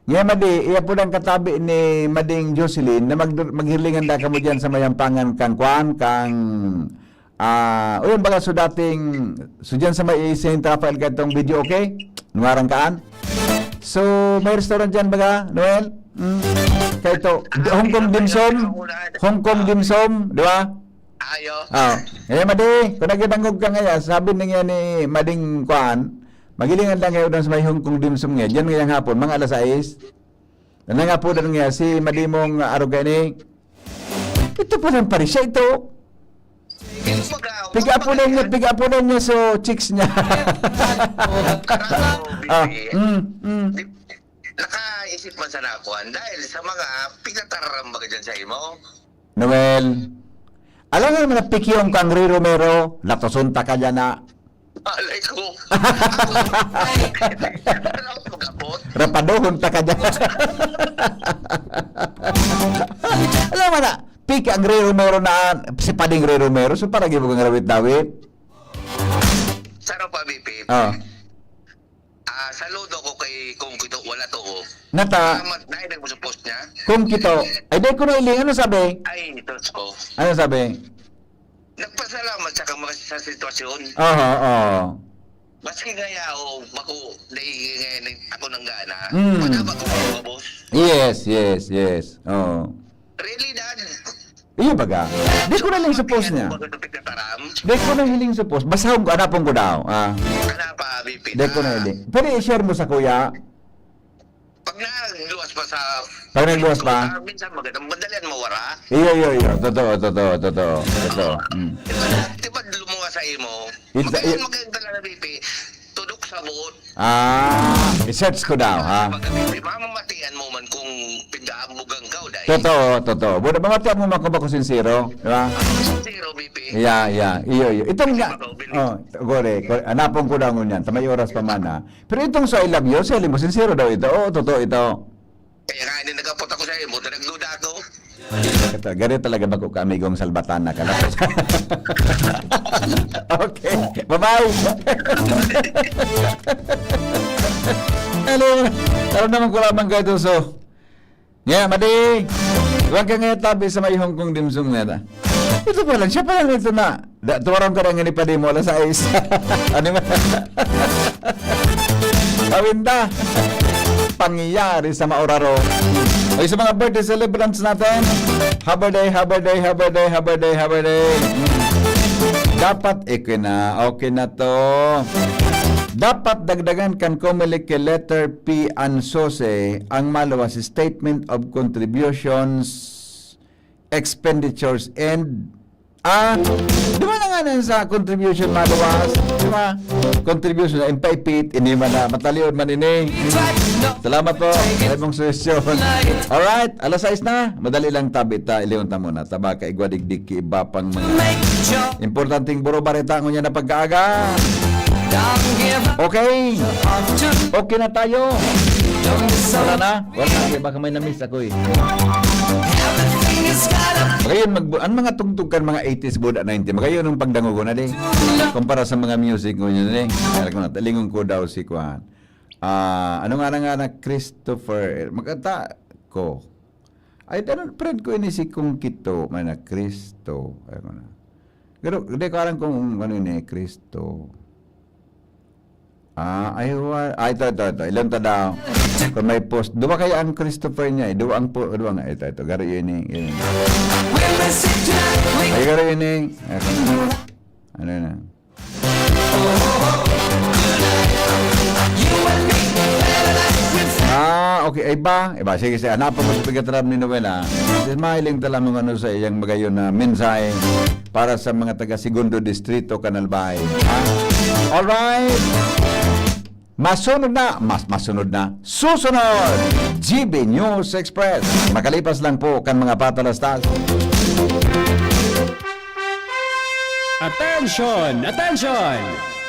nga Madi, iya po ang katabi ni Mading Jocelyn na mag, maghilingan da kamo dyan sa mayampangan kang kwan, kang, ah, o yung baga so dating, so dyan sa may Saint Rafael katong video, okay? Nungaran kaan? So, may restaurant dyan baga, Noel? Mm. Kaya ito, Hong Kong Dim Sum? Hong Kong Dim Sum, di ba? Ayo. Ah, eh, Madi, kung nagdadangog ka ngayon, sabi na nga ni Mading Kuan, magilingan lang kayo doon sa may Hong Kong Dim Sum ngayon. Diyan ngayang hapon, mga alas sais. Nanangapodan nga si Madi mong arog ni. Ito pa lang pare siya ito. Piga-apunan niya, piga-apunan niya so chicks niya. Ah, mm, mm. Nakaisip man sana ako, ah, dahil sa mga pinatararamba ka dyan sa imo. Noel, alam mo naman na pikyong kang Ray Romero, latoson ta ka dyan na. Malay ko. Alam ko gabot. Rapadohon ta ka dyan. Alam mo na, piki ang Ray Romero na, si Pading Ray Romero, so para gibog ang rawit-dawit. Saro pa, B P. Oh. Ah, saludo ko kay Kong Kito, wala to, oh. Nata, Salamat, dahil nagmusupos niya. Kong Kito. Ay, dahil ko na iling, ano sabi? Ay, Diyos ko. Ano sabi? Nagpasalamat sa kama sa sitwasyon. Oho, oho. Maski nga yaw, bako, dahil nga ako nang gana. Mm. Wala ba kung mga boss? Yes, yes, yes. Oo. Really, Dad? Iyo baga. Di ko na lang suppose niya. Bago ito pagkataram? Di ko na hiling suppose. Basta kung anapon ko daw. Ah, Ano pa, B P? di ko na hiling. Pwede i-share mo sa kuya? Pag nagluwas pa sa... Pag nagluwas pa? Ah, minsan magandang madalian mawara. Iyo, iyo, iyo. Totoo, totoo, totoo. Totoo. Mm. Di ba lumuwas sa imo? It's- Magayon, it- magayon talaga, B P. Tudok sa buot. Ah, i-search ko daw, ha? Pag B P, mamamatian mo man kung pindaambugan ka o dahil. Totoo, totoo. Buda, mamatian mo man kung bako sincero, di ba? Zero, B P. Yeah, yeah. Iyo, iyo. Itong nga, oh, gore, gore. Anapon ko daw ngunyan. Tamay oras pa man, ha? Pero itong so I love you, sa mo, sincero daw ito. Oo, totoo ito. Kaya nga, hindi nagkapot ako sa imo, nagduda ako. Ito, gari talaga bako ka amigong salbatana ka na. Okay. Bye-bye. Hello. Taro naman ko lamang kayo, so. Nga, Madi. Huwag ka nga tabi sa may Hong Kong dimsum nga na. Ito pa lang, siya pa lang ito na. Da, tuwarang ka na nga ni Padi mo, alas sais. Ano man? Awinda. Pangyayari sa maoraro. Ay, sa mga birthday celebrants natin, happy day, happy day, happy day, happy day, happy day. Mm. Dapat, okay na, okay na to. Dapat dagdagan kan Comelec kay letter P ang sose, ang maluwas, Statement of Contributions, Expenditures, and Ah, di ba na nga na sa contribution maluwas? Di ba? Contribution na impaipit, hindi man na mataliod man ini. Salamat po sa imong suggestion. Alright, alas sais na. Madali lang tabi ta, iliyon ta muna. Taba ka igwa digdi ki iba pang mga importanteng buro bareta ngunyan na pagkaaga. Okay. Okay na tayo. Wala na? Wala na. Baka may na-miss ako eh. Ngayon, mag, ang mga tugtog kan mga eighties, buda ninety, magayon ang pagdangogon na di. Kumpara sa mga music ngunyan na di. Kaya ko na, talingon ko daw si Kwan. Ah, ano nga na nga na Christopher? Magkata ko. Ay, ano, friend ko ini si Kong Kito, may na Cristo. Ay, ko na. Pero, hindi ko alam kung ano ini, Cristo. Ah, ay, wa-, ay, ito, ito, ito. Ilan ta daw? Kung may post. Duwa kaya ang Christopher niya eh. Duwa ang po, duwa nga. Ito, ito. Garo yun eh. Yun. Ay, garo yun eh. Ito. Ano na? Ah, okay. Ay, ba? Iba. Sige, sige. Hanapon ko sa pagkataram ni Noel, ah. Smiling ta lamang ano sa iyang magayon na mensahe para sa mga taga Segundo Distrito, Kanalbay. Ha? Alright. Masunod na, mas masunod na, susunod, G B News Express. Makalipas lang po kan mga patalastas. Attention! Attention!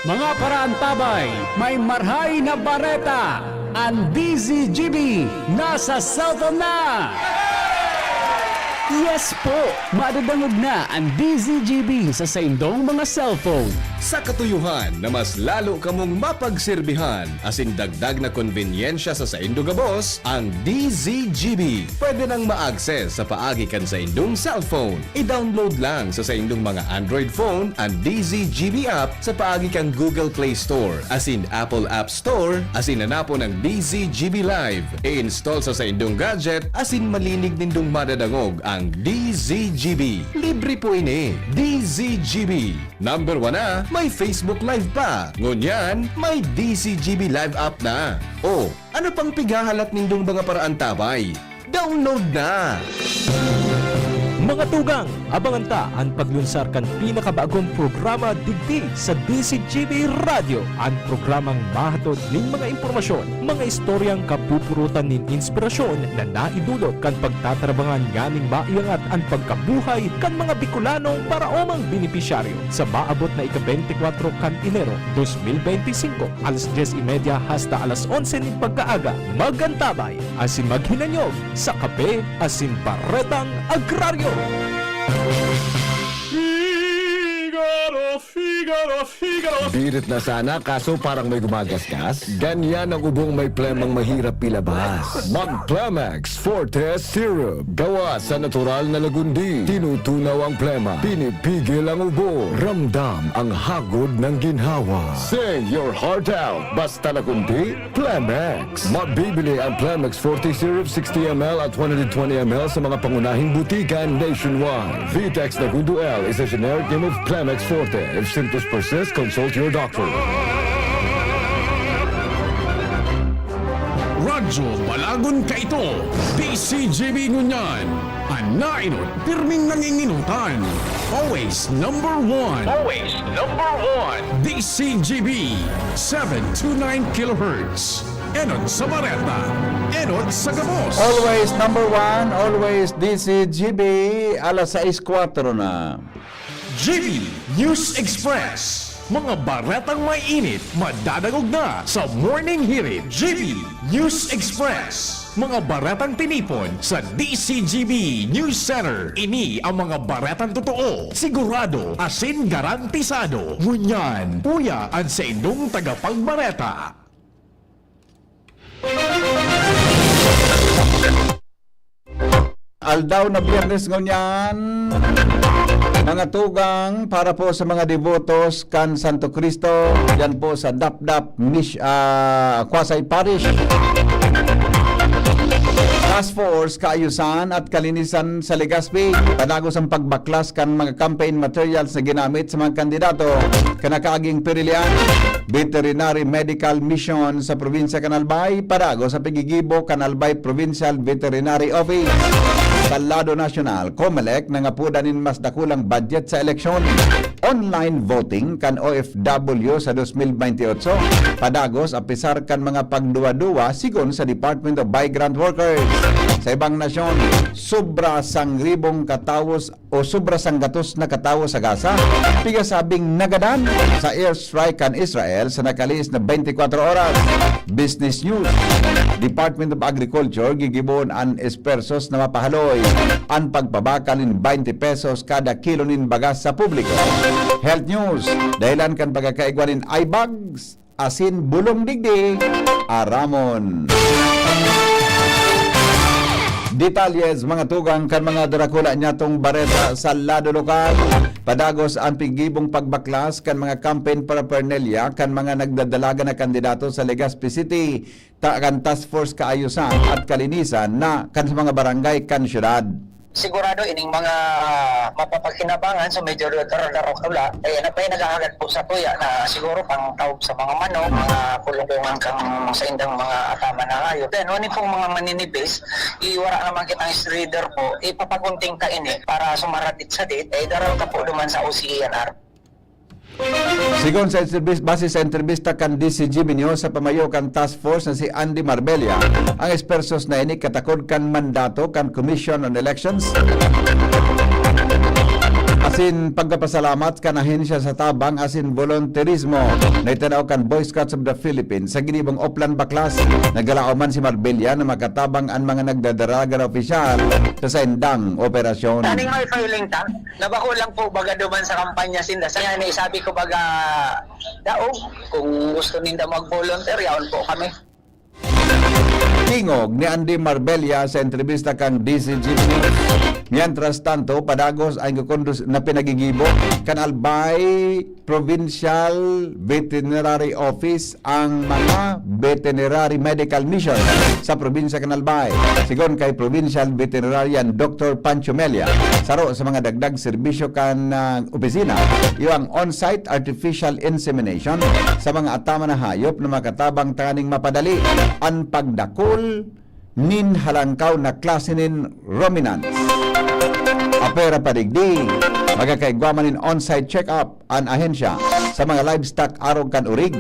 Mga paraantabay, may marhay na bareta! An D Z G B nasa cellphone na! Yes po! Madadangog na an D Z G B sa saindong mga cellphone. Sa katuyohan na mas lalo kamong mapagserbihan asin dagdag na konbenyensya sa saindo gabos, ang D Z G B pwede nang ma-access sa paagi kan saindong cellphone. I-download lang sa saindong mga Android phone an D Z G B app sa paagi kan Google Play Store asin Apple App Store asin hanapon ang D Z G B Live. I-install sa saindong gadget asin malinig nindong madadangog ang D Z G B. Libre po ini. D Z G B. Number one na, may Facebook Live pa. Ngunyan, may D Z G B Live app na. O, ano pang pighahalat nindong mga paraantabay? Download na! Mga tugang, abangan ta an paglunsar kan pinakabagong programa digdi sa D Z G B Radyo, an programang mahatod nin mga impormasyon, mga istoryang kapupurutan nin inspirasyon na naidulot kan pagtatarabangan nganing maiangat an pagkabuhay kan mga Bicolanong paraomang benepisyaryo. Sa maabot na ika-beintikwatro kan Enero, dos mil beintisinko, alas dyes y media hasta alas onse nin pagkaaga, mag-antabay asin maghinanyog sa Kape asin Baretang Agraryo. Figaro, Figaro, Figaro. Birit na sana, kaso parang may gumagasgas. Ganyan ang ubong may plemang mahirap ilabas. Mag Plemex Forte Syrup. Gawa sa natural na lagundi. Tinutunaw ang plema. Pinipigil ang ubo. Ramdam ang hagod ng ginhawa. Sing your heart out. Basta lagundi, Plemex. Mabibili ang Plemex Forte Syrup sixty M L at one hundred twenty M L sa mga pangunahing butika nationwide. Vitex Nagundo L is a generic name of Plemex Forte. If symptoms persist, consult your doctor. Radyo Balagon kaito, D Z G B ngunyan. An naenot, pirming nanginginutan. Always number one. Always number one. D Z G B, seven two nine kilohertz. Enot sa bareta, enot sa gabos. Always number one, always D Z G B, alas sais kwatro na. G B News Express. Mga baretang may init, madadangog na sa Morning Hirit. G B News Express. Mga baretang tinipon sa D Z G B News Center. Ini ang mga baretang totoo, sigurado, asin garantisado. Ngunyan, uya an saindong tagapagbareta. Aldaw na Biyernes ngunyan, mga tugang, para po sa mga debotos kan Santo Cristo, diyan po sa Dapdap Mis-, ah, Quasay Parish. Task Force Kaayusan at Kalinisan sa Legazpi, padagos ang pagbaklas kan mga campaign materials na ginamit sa mga kandidato kan nakaaging pirilian. Veterinary Medical Mission sa probinsya kan Albay, padagos sa paggigibo kan Albay Provincial Veterinary Office. Sa lado nasyonal, Comelec nangapodan nin mas dakulang budget sa eleksyon. Online voting kan O F W sa dos mil bentiocho, padagos apisar kan mga pagduwa-duwa, sigon sa Department of Migrant Workers. Sa ibang nasyon, sobra sangribong katawos o sobra sanggatos na katawo sa Gaza, pigasabing nagadan sa airstrike kan Israel sa nakalihis na twenty-four oras. Business News. Department of Agriculture gigibohon an espersos na mapahaloy an pagpabakal nin twenty pesos kada kilo nin bagas sa publiko. Health News. Dahilan kan pagkakaigwa nin eye bags, asin bulong digdi, aramon. Detalye sa mga tugang kan mga darakula niyatong bareta sa lado lokal. Padagos an pigibong pagbaklas kan mga campaign paraphernalia kan mga nagdadalagan na kandidato sa Legazpi City, ta kan Task Force Kaayusan at Kalinisan na kan sa mga barangay kan syudad. Sigurado ining mga mapapakinabangan sa medyo daradaro kula, eh, na pa'y naghahagad po sa tuya na siguro pang taob sa mga manok, mga kulungan kang sa indang mga ataman na hayop. Then, wani pong mga maninipis, iwara naman kitang streeder po, ipapagunting ta ini para sumaradit-sadit, eh, daral ta po duman sa O C E N R. Sigon sa interbis-, base sa entrevista kan D C G B News sa pamayo kan task force na si Andy Marbella, ang ekspertos na ini katakod kan mandato kan Commission on Elections asin pagkapasalamat kan ahensya sa tabang asin volunteerismo na itinaw kan Boy Scouts of the Philippines sa ginibong Oplan Baklas. Nagalaom man si Marbella na makatabang an mga nagdadaraga na opisyal sa saindang operasyon. Taning may filing ta? Nabako lang po baga duman sa kampanya sinda. Sa yan, eh, sabi ko baga, daog, kung gusto ninda mag-volunteer, yaon po kami. Tingog ni Andy Marbella sa entrevista kan D C G News. Mientras tanto, padagos ang kukundus na pinagigibo kan Albay Provincial Veterinary Office ang mga veterinary medical mission sa probinsya kan Albay. Sigon kay Provincial Veterinarian Doctor Pancho Mella, saro sa mga dagdag serbisyo kan, ah, opisina, iyo ang on-site artificial insemination sa mga ataman na hayop na makatabang tanganing mapadali an pagdakul nin halangkaw na klase nin ruminants. Apwera pa digdi, magkakaigwa man nin on-site check-up an ahensya sa mga livestock arog kan orig,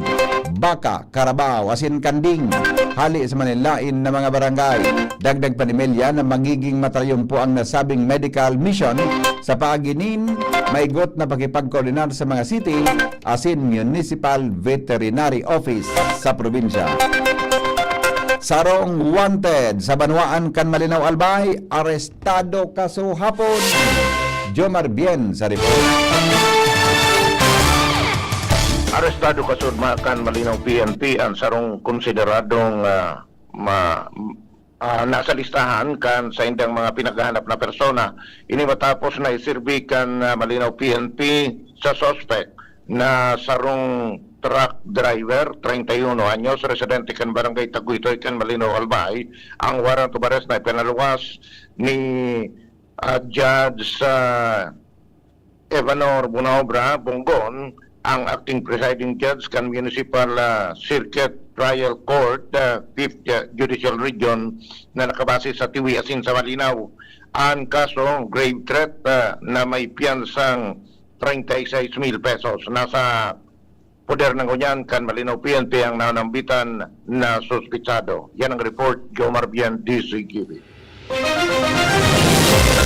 baka, karabaw, asin kanding, hali sa manlaen na mga barangay. Dagdag pa ni Mella na magiging matarayom po ang nasabing medical mission sa paagi nin maigot na pakipagkoordinar sa mga city asin municipal veterinary office sa probinsya. Sarong wanted sa banwaan kan Malinao Albay, arestado kaso hapon. Jomar Bien sa report. Arestado kaso ma-, kan Malinao P N P an sarong konsideradong, ah, ma-, ah, nasa listahan kan saindang mga pinaghahanap na persona. Ini matapos na isirbi kan, ah, Malinao P N P sa suspek na sarong truck driver, treinta y uno anyos, residente kan Barangay Taguitoy kan Malinao Albay, ang warrant of arrest na ipinaluwas ni, ah, Judge, ah, Evanor Bunaobra Bonggon, ang acting presiding judge kan Municipal, ah, Circuit Trial Court, ah, Fifth, ah, Judicial Region na nakabase sa Tiwi asin sa Malinao. Ang kaso, grave threat, ah, na may piyansang treinta y seis mil pesos. Nasa poder na ngunyan kan Malinao P N P ang nananambitan na suspitsado. Yan ang report, Jomar Bien, D Z T V.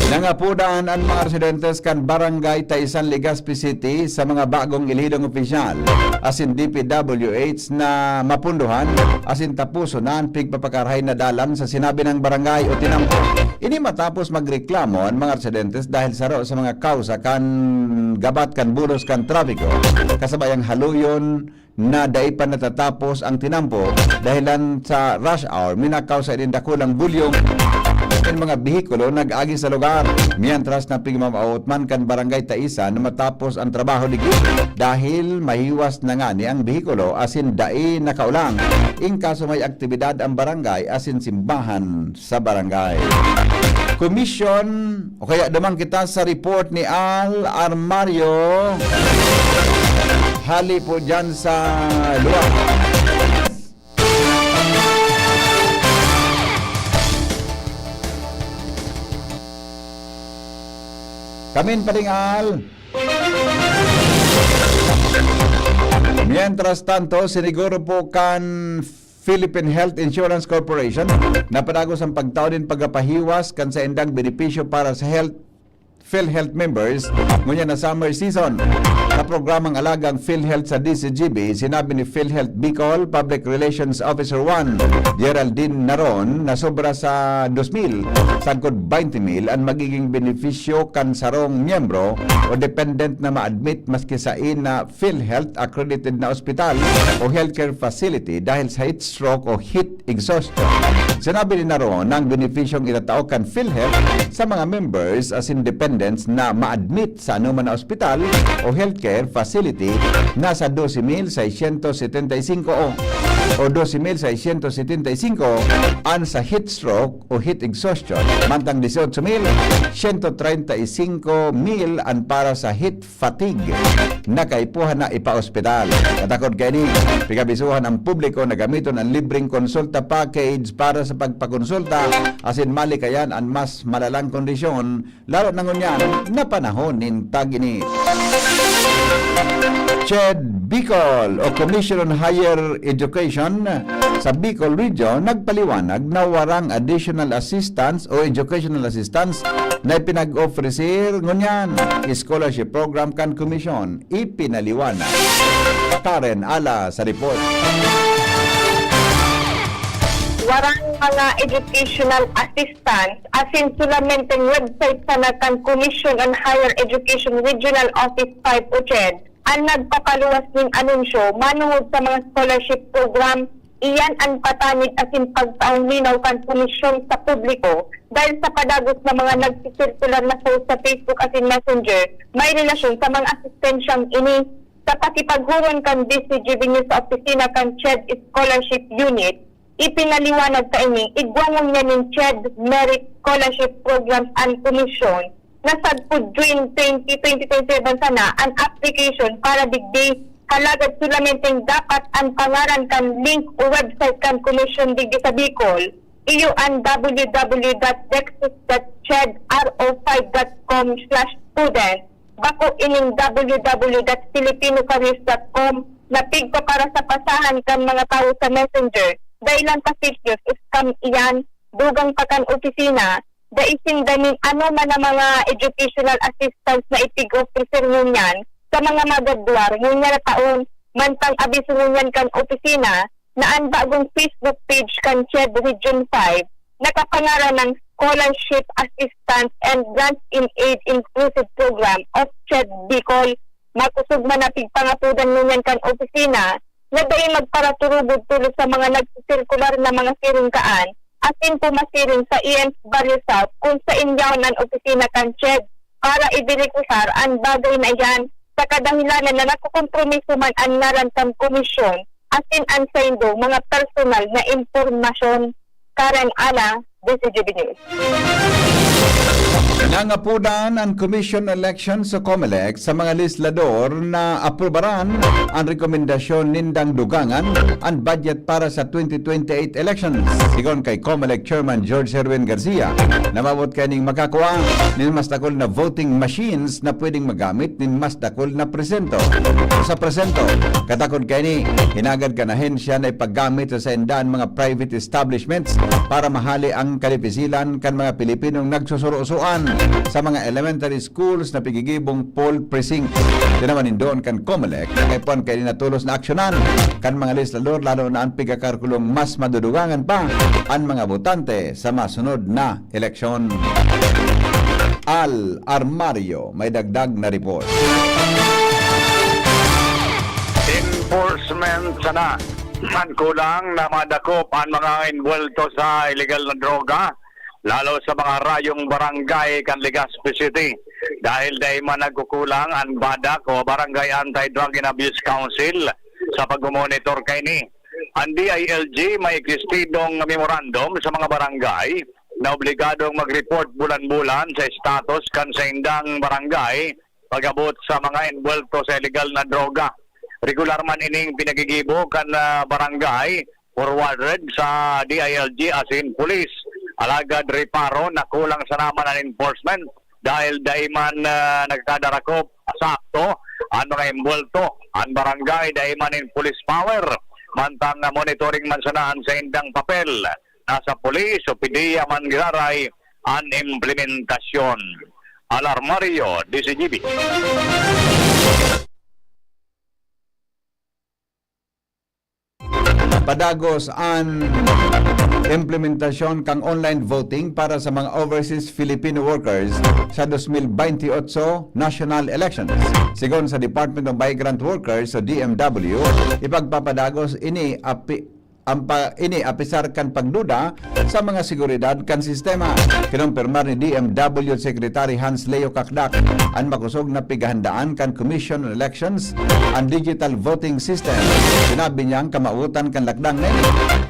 Nangapodan an mga residentes kan Barangay Taisan, Legazpi City, sa mga bagong elihidong opisyal asin D P W H na mapundohan asin taposon na an pigpapakarahay na dalan sa sinabi nang barangay o tinampo. Ini matapos magreklamo an mga residentes dahil saro sa mga kausa kan gabat kan bulos kan trapiko, kasabay ang haluyon na dai pa natatapos ang tinampo dahilan sa rush hour, minakaw sa nin dakulang bulyong in mga behikulo nag-agi sa lugar. Mientras na pigmamaot man kan Barangay Taisan na matapos ang trabaho digdi dahil mahiwas na ngani ang behikulo asin dai nakaulang. In kaso may aktibidad ang barangay asin simbahan sa barangay. Commission, o kaya duman kita sa report ni Al Armario. Hali po dyan sa luwa. Kamin palingal. Mientras tanto, siniguro po kan Philippine Health Insurance Corporation na padagos ang pagtao nin pagkapahiwas kan saindang benepisyo para sa health PhilHealth members ngunyan na summer season. Sa programang Alagang PhilHealth sa D Z G B, sinabi ni PhilHealth Bicol Public Relations Officer one, Geraldine Naron, na sobra sa dos mil, sagkod twenty mil, an magiging benepisyo kan sarong miyembro o dependent na ma-admit maski sain na PhilHealth accredited na ospital o healthcare facility dahil sa heat stroke o heat exhaustion. Sinabi ni Naron na ang benepisyong itatao kan PhilHealth sa mga members asin dependents na ma-admit sa anoman na ospital o healthcare facility nasa doce mil seiscientos setenta y cinco o, o doce mil seiscientos setenta y cinco an sa heat stroke o heat exhaustion, mantang dieciocho mil ciento treinta y cinco mil an para sa heat fatigue na kaipuhan na ipaospital. Katakod kaini, pigabisuhan ang publiko na gamiton ang libreng konsulta package para sa pagpakonsulta asin malikayan an mas malalang kondisyon, lalo na ngunyan na panahon nin tag-init. CHED Bicol o Commission on Higher Education sa Bicol Region nagpaliwanag na warang additional assistance o educational assistance na ipinag-ofrecer ngunyan scholarship program kan komisyon, ipinaliwanag. Karen Ala sa report. Warang mga educational assistance asin solamente website sana kan Commission on Higher Education Regional Office five o CHED an nagpapaluwas nin anunsyo manongod sa mga scholarship program. Iyan an patanid asin pagtaong linaw kan komisyon sa publiko dahil sa padagos na mga nagsisirkular na post sa Facebook asin Messenger may relasyon sa mga asistensyang ini. Sa pakipaghuron kan D Z G B News sa opisina kan CHED Scholarship Unit, ipinaliwanag kaini igwa ngunyan nin CHED Merit Scholarship Programs and Commission na sagkod June twenty, twenty twenty-seven sana an application para digdi, halagad solamente dapat an pangaran kan link o website kan komisyon digdi sa Bicol, iyo an w w w dot dexis dot ched r o five dot com slash student, bako ining w w w dot filipino careers dot com na pigpapara sa pasahan kan mga tawo sa Messenger, dai lang ka fake news, scam iyan, dugang pa kan opisina, dai sinda nin anoman na mga educational assistance na ipig-ofrecer ngunyan sa mga magagwar ngunyan na taon, mantang abiso ngunyan kan opisina na an bagong Facebook page kan CHED Region five nakapangaran ng Scholarship Assistance and Grants in Aid Inclusive Program of CHED Bicol. Makosog man na pigpangapodan ngunyan kan opisina na dai magparaturubod tolos sa mga nagsisirkular na mga siring kaan, asin pumasiring sa E M C Barrio South kun saen yaon an opisina kan CHED para iberekusar an bagay na iyan, sa kadahilanan na nakokompromiso man an ngaran kan komisyon asin an saindong mga personal na impormasyon. Karen Ana, D Z G B News. Nangapodan an Commission on Elections o COMELEC sa mga legislador na aprubaran an rekomendasyon nindang dugangan an budget para sa twenty twenty-eight elections. Sigon kay COMELEC Chairman George Herwin Garcia, namabot kaining makakua nin mas dakul na voting machines na pwedeng magamit nin mas dakul na presento. Sa presento, katakod kaini, hinagad kan ahensya na ipaggamit sa saindang mga private establishments para mahale ang kalipisilan kan mga Pilipinong nagsusurosoan sa mga elementary schools na pigigibong poll precinct. Tinawan nindoon kan COMELEC na kaipuhan kaini na tolos na aksyonan kan mga legislador, lalo na an pigkakalkulong mas madudugangan pa an mga botante sa masunod na eleksyon. Al Armario may dagdag na report. Enforcement sana. Man kulang na madakop an mga envuelto sa illegal na droga, lalo sa mga rayong barangay kan Legazpi City. Dahil dai man nagkukulang an BADAC o Barangay Anti-Drug and Abuse Council sa pagmomonitor kaini. An D I L G may existidong memorandum sa mga barangay na obligadong mag-report bulan-bulan sa status kan saindang barangay pag-abot sa mga envuelto sa illegal na droga. Regular man ining pinagigibo kan ah, barangay forwarded sa D I L G asin pulis. Alagad reparo na kulang sana man an enforcement. Dahil dai man, ah, nagkadarakop sakto an mga embolto, an barangay dai man nin police power, mantang, ah, monitoring man sana an saindang papel. Nasa pulis o P D E A man giraray an implementasyon. Alarmario, D Z G B. Padagos an implementasyon kan online voting para sa mga overseas Filipino workers sa dos mil baynte otso national elections. Sigon sa Department of Migrant Workers o D M W, ipagpapadagos ini api-, ang pa-, ini apisar kan pagduda sa mga seguridad kan sistema. Kinumpirmar ni D M W Secretary Hans Leo Cacdac an makosog na pighahandaan kan Commission on Elections an digital voting system. Sinabi niyang kamawotan kan lakdang na ini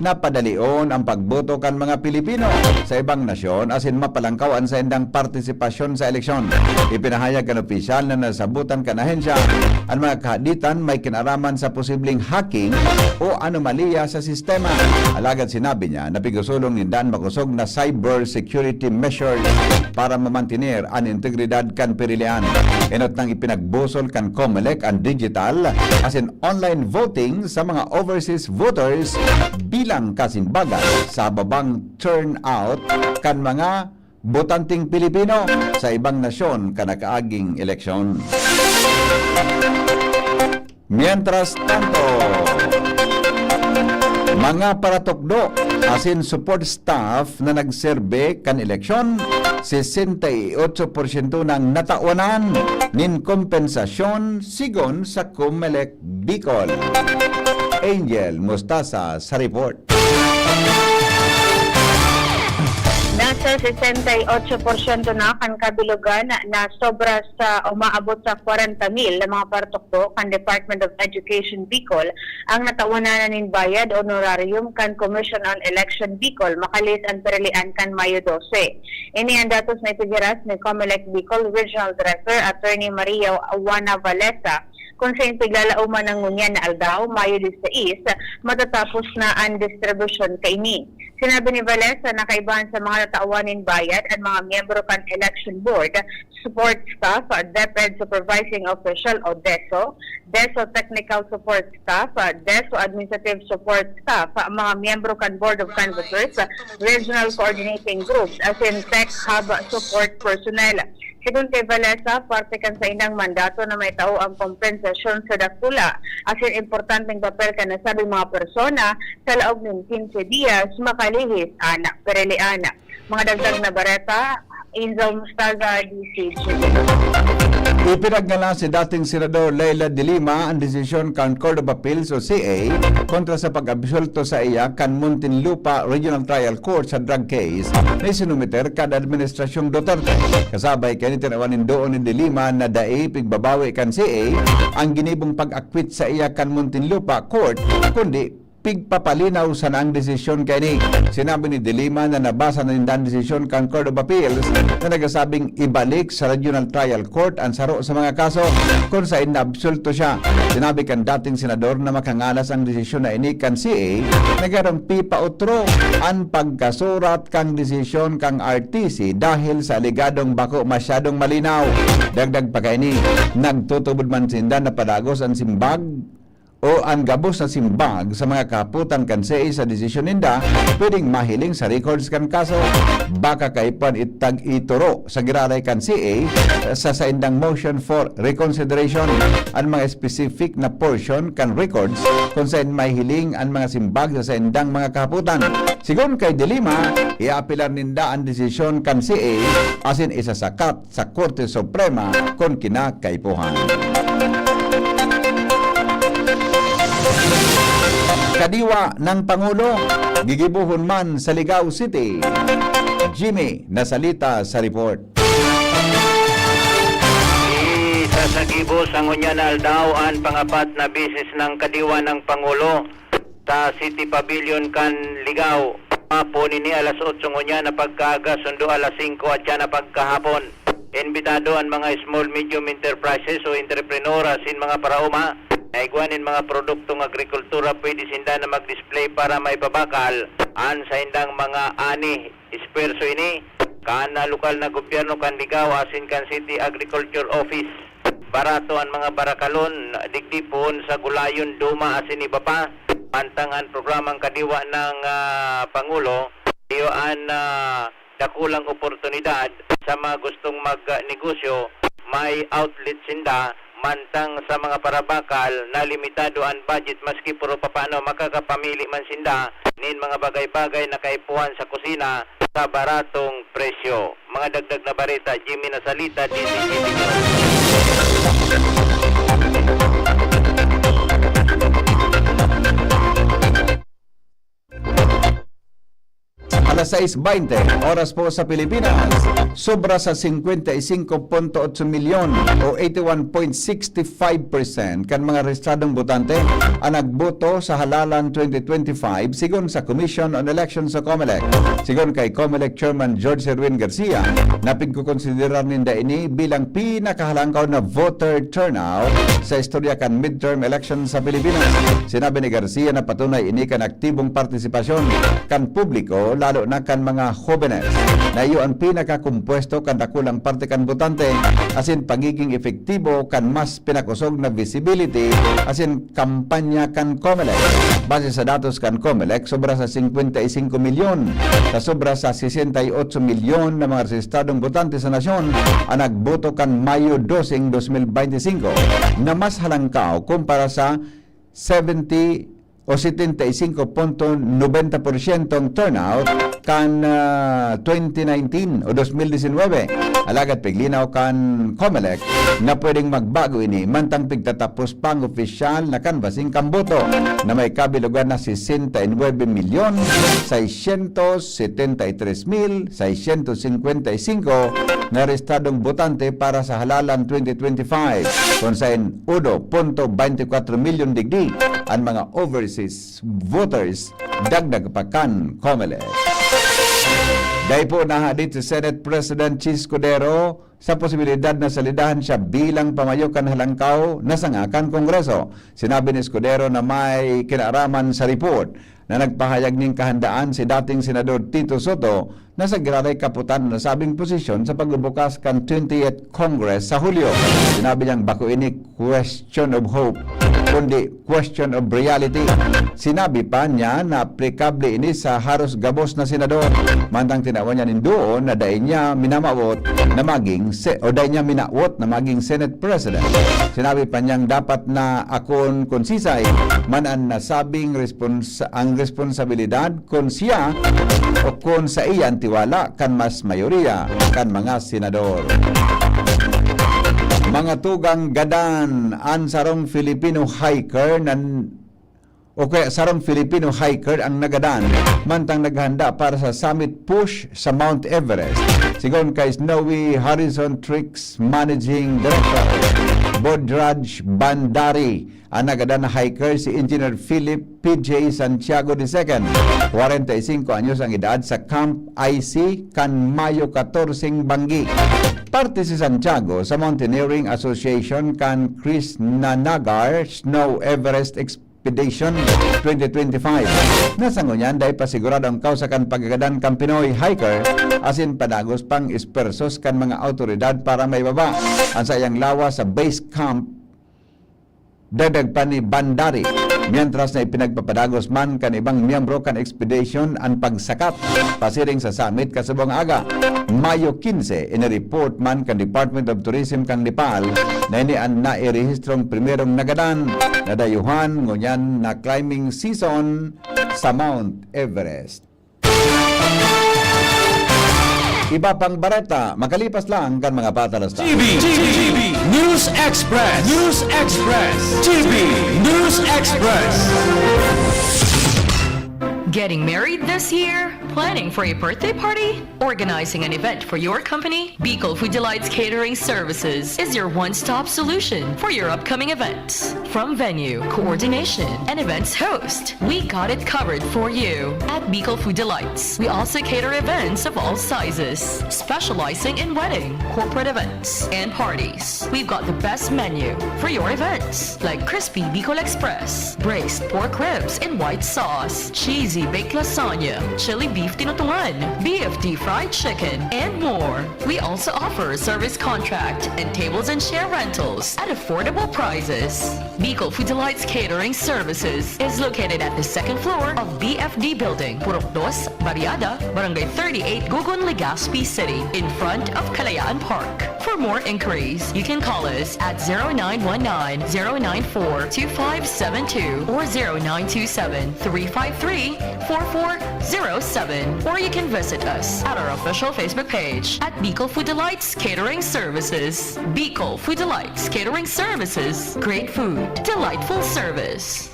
na padalion ang pagboto kan mga Pilipino sa ibang nasyon asin mapalangkaw an saindang partisipasyon sa eleksyon. Ipinahayag kan opisyal na nasabutan kan ahensya an mga kahaditan may kinaraman sa posibleng hacking o anomalya sa sistema. Alagad sinabi niya na pigusulong ninda an makosog na cyber security measures para mamantener an integridad kan pirilian. Enot nang ipinagbusol kan Comelec an digital asin online voting sa mga overseas voters bilang kasimbagan sa babang turnout kan mga botanteng Pilipino sa ibang nasyon kan nakaaging eleksyon. Mientras tanto, mga paratukdo asin support staff na nagserbe kan eleksyon, sesenta y ocho porsyento nang natawanan nin kompensasyon, sigon sa Comelec Bicol. Angel Mostaza sa report. Nasa sesenta y ocho porsyento na kan kabilogan na sobra sa umaabot sa kwarenta mil na mga paratukdo kan Department of Education Bicol ang natawanan na nin bayad honorarium kan Commission on Election Bicol, makalihis an pirilian kan Mayo dose. Ini an datos na ipighiras ni Comelec Bicol Regional Director Attorney Maria Juana Valesa, kun saen piglalauman na ngunyan na aldaw, Mayo disisais, matatapos na an distribusyon kaini. Sinabi ni Valesa na kaibahan sa mga tatawan nin bayad an mga miyembro kan Election Board, support staff, DepEd Supervising Official o DESO, DESO Technical Support Staff, DESO Administrative Support Staff, mga miyembro kan Board of Canvassers, Regional Coordinating Groups, asin Tech Hub Support Personnel. Sigon kay Valesa, parte kan saindang mandato na maitao ang kompensasyon sa dakula asin importanteng papel kan nasabing mga persona sa laog nin quince dias makalihis an pirilian. Mga dagdag na bareta, Angel Mostaza, D C G. Ipinagngalas ni dating Senador Leila de Lima an desisyon kan Court of Appeals o C A kontra sa pag-absuwelto saiya kan Muntinlupa Regional Trial Court sa drug case na isinumiter kan Administrasyong Duterte. Kasabay kaini, tinawan nin duon ni de Lima na dai pigbabawi kan C A an ginibong pag-akwit saiya kan Muntinlupa Court, kundi pigpapalinaw sana an desisyon kaini. Sinabi ni de Lima na nabasa na ninda an desisyon kan Court of Appeals na nagsasabing ibalik sa Regional Trial Court an saro sa mga kaso kun saen naabsuwelto siya. Sinabi kan dating senador na makangalas an desisyon na ini kan C A na garo pipautro an pagkasurat kan desisyon kan R T C dahil sa alegadong bako masyadong malinaw. Dagdag pa kaini, nagtutubod man sinda na padagos an simbag o an gabos na simbag sa mga kahapotan kan C A sa desisyon ninda pwedeng mahiling sa records kan kaso. Baka kaipuhan itag ituro sa giraray kan C A sa saindang motion for reconsideration an mga specific na portion kan records kun saen mahiling an mga simbag sa saindang mga kahapotan. Sigon kay de Lima, iaapelar ninda an desisyon kan C A asin isasakat sa Korte Suprema kun kinakaipuhan. Kadiwa ng Pangulo, gigibohon man sa Ligao City. Jimmy Nasalita sa report. Isasagibo sa ngunyan na aldaw an pangapat na beses ng Kadiwa ng Pangulo sa City Pavilion kan Ligao. Hapon ini alas otso ngunyan na pagkaaga, sundo alas singko at siya na pagkahapon. Imbitado an mga small medium enterprises o entrepreneur asin mga paraoma na igwa nin mga produktong agrikultura, pwede sinda na mag-display para maipabakal an saindang mga ani. Esfuerso ini kan, ah, lokal na gobyerno kan Ligao asin kan City Agriculture Office. Barato an mga barakalon, digdi poon sa gulayon, duma asin iba pa. Mantang an programang kadiwa ng, ah, Pangulo, iyo an, ah, dakulang oportunidad sa mga gustong magnegosyo, may outlet sinda, mantang sa mga parabakal na limitado an budget, maski puro papano makakapamili man sinda nin mga bagay-bagay na kaipuhan sa kusina sa baratong presyo. Mga dagdag na bareta, Jimmy Nasalita, D Z G B News. Alas sais baynte, oras po sa Pilipinas. Sobra sa singkwenta y singko punto otso milyon o eighty one point six five percent kan mga rehistradong botante an nagboto sa halalan twenty twenty-five, sigon sa Commission on Elections o COMELEC. Sigon kay COMELEC Chairman George Erwin Garcia, na pigkokonsiderar ninda ini bilang pinakahalangkaw na voter turnout sa istorya kan midterm election sa Pilipinas. Sinabi ni Garcia na patunay ini kan aktibong partisipasyon kan publiko, lalo na kan mga hobenes, na iyo an pinakakompuesto kan dakulang parte kan botante, asin pagiging epektibo kan mas pinakosog na visibility asin kampanya kan COMELEC. Base sa datos kan COMELEC, sobra sa singkwenta y singko milyon sa sobra sa sesenta y otso milyon na mga rehistradong botante sa nasyon an nagboto kan Mayo dose, dos mil baynte singko, na mas halangkaw kumpara sa seventy o setenta y singko punto nobenta porsyento ang turnout kan, ah, twenty nineteen o dos mil disinwebe. Alagad piglinaw kan COMELEC na pwedeng magbago ini mantang pigtatapos pa ang opisyal na canvassing kan boto, na may kabilogan na sesenta y nuebe milyon seiscientos setenta y tres mil seiscientos cincuenta y cinco na rehistradong botante para sa halalan twenty twenty-five, kun saen uno punto baynte kwatro milyon digdi an mga overseas voters, dagdag pa kan COMELEC. Dai po nahadit si Senate President Chiz Escudero sa posibilidad na salidahan siya bilang pamayo kan halangkaw na sanga kan Kongreso. Sinabi ni Escudero na may kinaaraman sa report na nagpahayag nin kahandaan si dating Senador Tito Sotto na sa giraray kaputan an nasabing posisyon sa pagbubukas kan twentieth Congress sa Hulyo. Sinabi niyang bako ini question of hope, kundi question of reality. Sinabi pa niya na aplikable ini sa haros gabos na senador, mantang tinawan niya nin duon na dai niya minamawot na maging se-, o dai niya minawot na maging Senate President. Sinabi pa niyang dapat na akon kun sisay man an nasabing respons-, ang responsabilidad kun siya o kun saiya an tiwala kan mas mayoriya kan mga senador. Mga tugang, gadan an sarong Filipino hiker nan, o kaya sarong Filipino hiker ang nagadan mantang naghanda para sa summit push sa Mount Everest. Sigon kay Snowy Horizon Treks Managing Director Bodraj Bandari, an nagadan na hiker si Engineer Philip P J Santiago the second, kwarenta y singko anyos ang edad, sa Camp I C kan Mayo katorseng banggi. Parte si Santiago sa Mountaineering Association kan Krishnanagar Snow Everest Expedition twenty twenty-five. Na sa ngunyan, dai pa sigurado ang kawsa kan pagkagadan kan Pinoy hiker, asin padagos pang espersos kan mga awtoridad para maibaba an saiyang lawas sa base camp. Dagdag pa ni Bandari, mientras na ipinagpapadagos man kan ibang miyembro kan expedition an pagsakat pasiring sa summit kasubong aga, Mayo quince, inireport man kan Department of Tourism kan Nepal na ini an nairehistrong primerong nagadan na dayuhan ngunyan na climbing season sa Mount Everest. Iba pang bareta, makalipas lang kan mga patalasta. G B, G B, News Express, News Express, G B, News Express. Getting married this year? Planning for a birthday party? Organizing an event for your company? Bicol Food Delights Catering Services is your one-stop solution for your upcoming events. From venue, coordination, and events host, we got it covered for you. At Bicol Food Delights, we also cater events of all sizes, specializing in wedding, corporate events, and parties. We've got the best menu for your events, like crispy Bicol Express, braised pork ribs in white sauce, cheesy baked lasagna, chili beef tinutungan, B F D fried chicken, and more. We also offer a service contract and tables and chair rentals at affordable prices. Bicol Food Delights Catering Services is located at the second floor of B F D Building, Purok Dos, Barriada, Barangay thirty-eight, Gugun, Legazpi City, in front of Kalayaan Park. For more inquiries, you can call us at zero nine one nine, zero nine four, two five seven two or zero nine two seven, three five three, four four zero seven, or you can visit us at our official Facebook page at Bicol Food Delights Catering Services. Bicol Food Delights Catering Services. Great food, delightful service.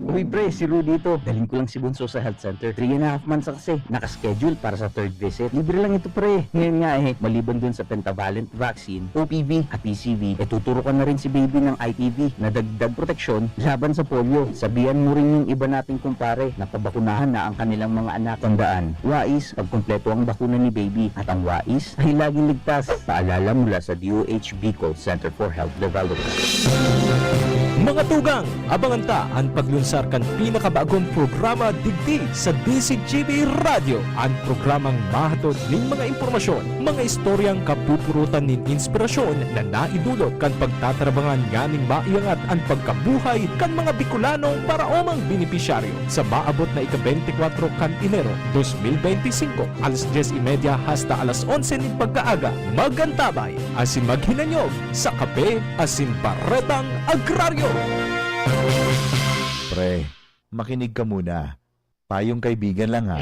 Uy pre, si Rudy ito. Dalhin ko lang si Bunso sa health center. Three and a half months na kasi. Nakaschedule para sa third visit. Libre lang ito pre. Ngayon nga eh, maliban dun sa pentavalent vaccine, O P V at P C V, eh tuturukan na rin si baby ng I P V na dagdag proteksyon laban sa polio. Sabihan mo rin yung iba nating kumpare na pabakunahan na ang kanilang mga anak. Tandaan, wais pag kumpleto ang bakuna ni baby. At ang wais ay laging ligtas. Paalala mula sa D O H Bicol Center for Health Development. Mga tugang, abangan ta an paglunsar kan pinakabagong programa digdi sa D Z G B Radyo, an programang mahatod nin mga impormasyon, mga istoryang kapupurutan nin inspirasyon na naidulot kan pagtatarabangan nganing maiangat an pagkabuhay kan mga Bicolanong paraomang benepisyaryo. Sa maabot na ika-beintikwatro kan Enero, dos mil beintisinko, alas dyes y media hasta alas onse nin pagkaaga, mag-antabay asin maghinanyog sa Kape asin Baretang Agraryo. Pre, makinig ka muna. Payong kaibigan lang ha.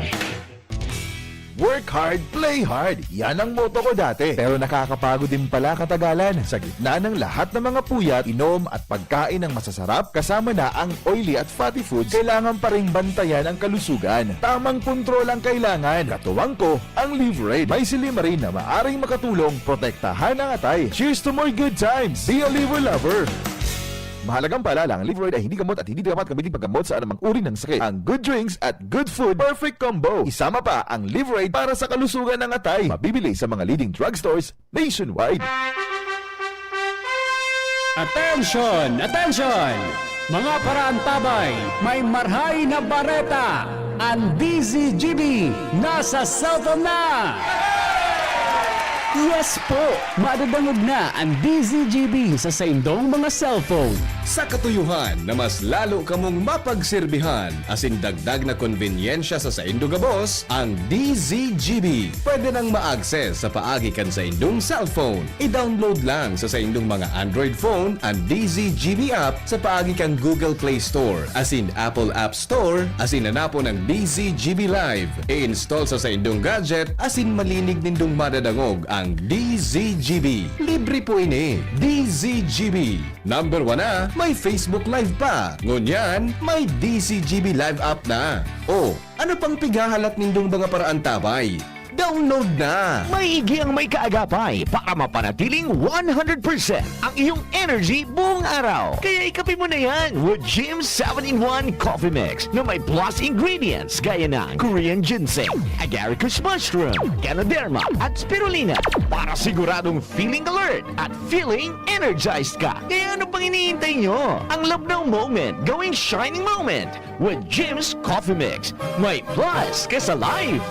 Work hard, play hard. Yan ang motto ko dati. Pero nakakapagod din pala katagalan. Sa gitna ng lahat ng mga puyat, inom at pagkain ng masasarap, kasama na ang oily at fatty foods, kailangan pa ring bantayan ang kalusugan. Tamang kontrol ang kailangan. Katuwang ko, ang Livraid. May silimarin na maaring makatulong protektahan ang atay. Cheers to more good times! Be a Liver Lover! Mahalagang paalala, ang Livraid ay hindi gamot at hindi dapat gamitin paggamot sa anumang uri ng sakit. Ang good drinks at good food, perfect combo. Isama pa ang Livraid para sa kalusugan ng atay. Mabibili sa mga leading drugstores nationwide. Attention! Attention! Mga paraantabay, may marhay na bareta! Ang D Z G B nasa cellphone na! Yes po! Madadangog na ang D Z G B sa saindong mga cellphone. Sa katuyohan na mas lalo kamong mapagserbihan asin dagdag na konbenyensya sa saindo gabos, ang D Z G B pwede nang ma-access sa paagi kan saindong cellphone. I-download lang sa saindong mga Android phone an D Z G B app sa paagi kan Google Play Store asin Apple App Store asin hanapon ang D Z G B Live. I-install sa saindong gadget asin malinig nindong madadangog ang D Z G B. Libre po ini. D Z G B. Number one na, may Facebook Live pa. Ngunyan, may D Z G B Live app na. O, ano pang pighahalat nindong mga paraantabay? Download na! Maigi ang may kaagapay para mapanatiling one hundred percent ang iyong energy buong araw. Kaya ikape mo na yan with Jim seven-in-one Coffee Mix na may plus ingredients gaya ng Korean ginseng, agaricus mushroom, ganoderma, at spirulina para siguradong feeling alert at feeling energized ka. Kaya ano pang iniintay nyo? Ang Labnaw Moment, gawing shining moment with Jim's Coffee Mix. May plus ka sa life!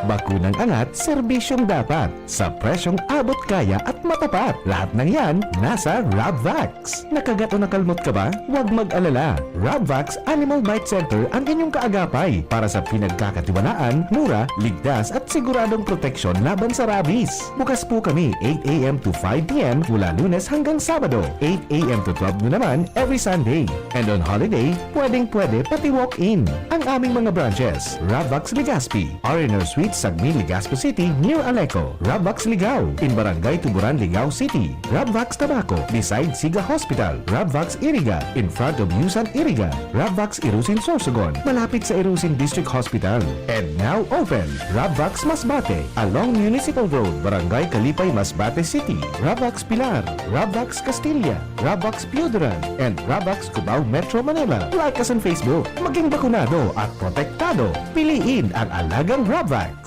Bakunang angat, serbisyong dapat, sa presyong abot kaya at matapat. Lahat ng yan, nasa Rabvax. Nakagat o nakalmot ka ba? Huwag mag-alala. Rabvax Animal Bite Center ang inyong kaagapay para sa pinagkakatiwalaan, mura, ligtas at siguradong proteksyon laban sa rabies. Bukas po kami eight a.m. to five p.m. mula Lunes hanggang Sabado, eight a.m. to twelve noon naman every Sunday. And on holiday, pwedeng-pwede pati walk-in. Ang aming mga branches, Rabvax Legazpi, R and R Suite, Sagmin, Legazpi City, near Aleco, Rabvax Ligao, in Barangay Tuburan, Ligao City, Rabvax Tabaco, beside Siga Hospital, Rabvax Iriga, in front of Yusan Iriga, Rabvax Irusin Sorsogon, malapit sa Irusin District Hospital. And now open, Rabvax Masbate, along Municipal Road, Barangay Kalipay, Masbate City, Rabvax Pilar, Rabvax Castilla, Rabvax Pioduran, and Rabvax Cubao, Metro Manila. Like us on Facebook. Maging bakunado at protektado. Piliin ang alagang Rabvax.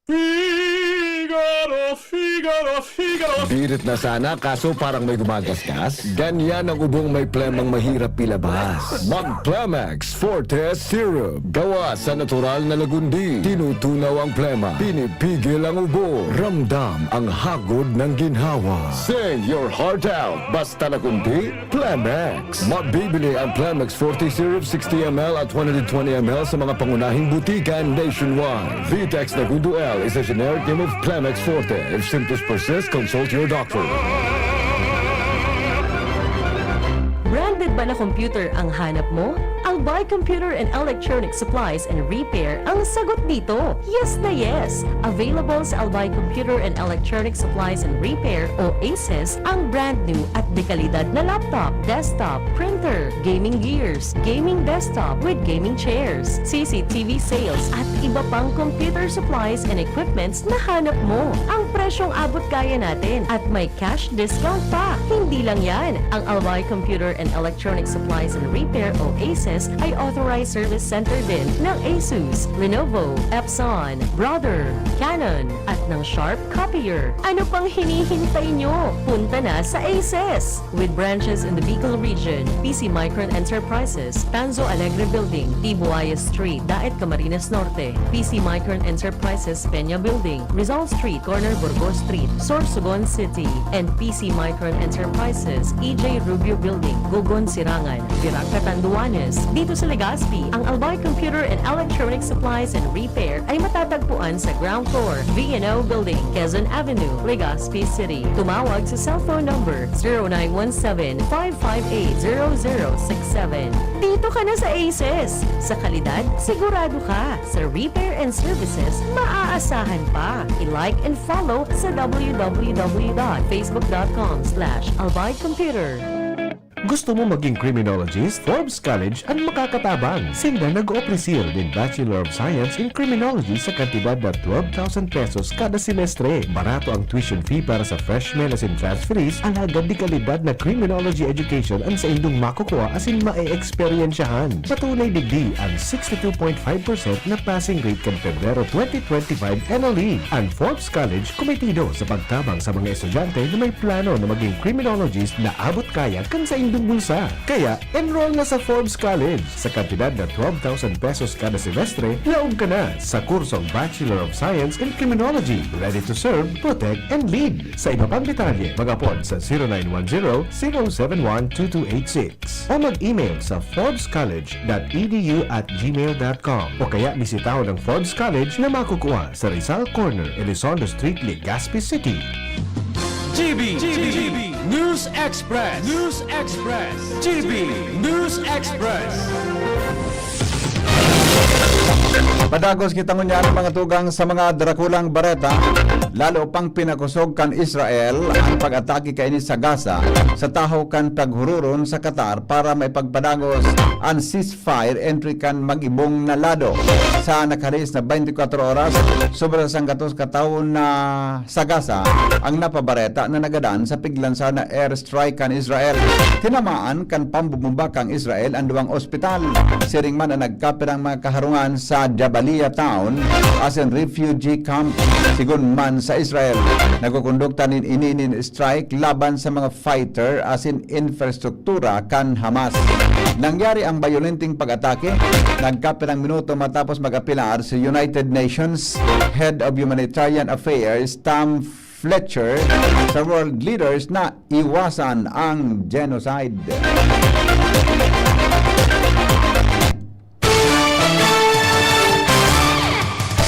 Figaro, Figaro. Birit na sana, kaso parang may gumagasgas. Ganyan ang ubong may plemang mahirap ilabas. Mag Plemex Forte Syrup. Gawa sa natural na lagundi. Tinutunaw ang plema. Pinipigil ang ubo. Ramdam ang hagod ng ginhawa. Sing your heart out. Basta lagundi, Plemex. Mabibili ang Plemex Forte Syrup sixty M L at one hundred twenty M L sa mga pangunahing butika nationwide. Vitex Nagundo L is a generic name of Plemex Forte. If symptoms persist, consult your doctor. Branded ba na computer ang hanap mo? Albay Computer and Electronic Supplies and Repair ang sagot dito. Yes na yes! Available sa Albay Computer and Electronic Supplies and Repair o ACES ang brand new at dekalidad na laptop, desktop, printer, gaming gears, gaming desktop with gaming chairs, C C T V sales at iba pang computer supplies and equipments na hanap mo. Ang presyong abot kaya natin at may cash discount pa. Hindi lang yan, ang Albay Computer and Electronic Supplies and Repair o ACES ay authorized service center din ng Asus, Lenovo, Epson, Brother, Canon, at ng Sharp Copier. Ano pang hinihintay nyo? Punta na sa ACES! With branches in the Bicol region, P C Micron Enterprises, Tanzo Alegre Building, Tibuayas Street, Daet, Camarines Norte, P C Micron Enterprises, Peña Building, Rizal Street, corner Burgos Street, Sorsogon City, and P C Micron Enterprises, E J Rubio Building, Gogon, Sirangan, Virac, Catanduanes. Dito sa Legazpi, ang Albay Computer and Electronic Supplies and Repair ay matatagpuan sa ground floor, V N O Building, Quezon Avenue, Legazpi City. Tumawag sa cellphone number zero nine one seven, five five eight, zero zero six seven. Dito ka na sa ACES! Sa kalidad, sigurado ka. Sa repair and services, maaasahan pa. I-like and follow sa w w w dot facebook dot com slash albay computer. Gusto mo maging criminologist? Forbes College an makakatabang. Sinda nag-opresil nin Bachelor of Science in Criminology sa kantidad na twelve thousand pesos kada semestre. Barato ang tuition fee para sa freshmen asin transferees, alagad dekalidad na criminology education an saindong makukuha asin maeeksperyensyahan. Patunay digdi an sixty-two point five percent na passing rate kan Pebrero twenty twenty-five N L E. An Forbes College kometido sa pagtabang sa mga estudyante na may plano na maging criminologist na abot kaya kan saindong bulsa. Kaya, enroll na sa Forbes College. Sa kantidad na twelve thousand pesos kada semestre, laog ka na sa kursong Bachelor of Science in Criminology. Ready to serve, protect, and lead. Sa iba pang detalye, mag-apod sa zero nine one zero, zero seven one, two two eight six o mag-email sa forbes college dot e d u at gmail dot com o kaya bisitahon ang Forbes College na makukuha sa Rizal Corner, Elizondo Street, Legazpi City. G B, G B, News Express, News Express, G B News Express. Padagos kita ngunyan, mga tugang, sa mga drakulang bareta. Lalo pang pinakosog kan Israel an pag-atake kaini sa Gaza sa tahaw kan paghururon sa Qatar para maipagpadagos an ceasefire entry kan mag-ibong na lado. Sa nakalihis na twenty-four oras, sobra sa sanggatos ka tawo na sa Gaza ang napabareta na nagadan sa piglansar na airstrike kan Israel. Tinamaan kan pambobomba kan Israel an duwang ospital. Siring man an nagkapirang mga kaharungan sa Jabalia Town asin refugee camp. Sigon man sa Israel, nagkukondukta nin ini nin strike laban sa mga fighter asin infrastruktura kan Hamas. Nangyari ang bayolenteng pag-atake nagkapirang minuto matapos mag-apelar si United Nations Head of Humanitarian Affairs Tom Fletcher sa world leaders na iwasan ang genocide.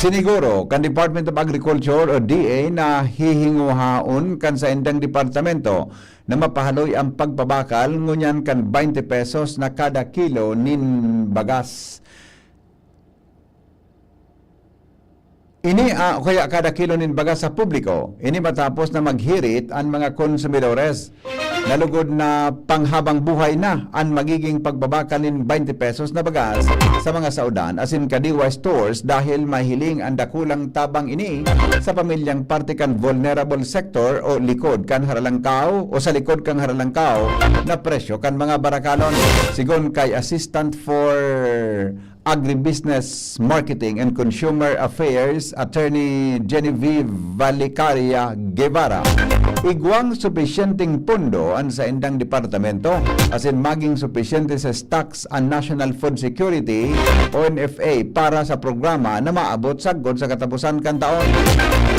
Siniguro kan Department of Agriculture o D A na hihinguhaon kan saindang departamento na mapahaloy ang pagpabakal ngunyan kan twenty pesos na kada kilo nin bagas. Ini, ah, o kaya kada kilo nin bagas sa publiko, ini matapos na maghirit an mga konsumidores. Nalugod na panghabang buhay na an magiging pagbabakal nin twenty pesos na bagas sa mga saodan asin kadiwa stores dahil mahiling an dakulang tabang ini sa pamilyang parte kan vulnerable sector o likod kan haralangkaw o sa likod kan haralangkaw na presyo kan mga barakalon. Sigon kay Assistant for Agribusiness, Marketing and Consumer Affairs, Attorney Genevieve Valicaria Guevara. Igwang supisyenteng pondo an saindang departamento, asin maging supisyente sa stocks an National Food Security o N F A para sa programa na maabot sagkod sa katapusan kan taon.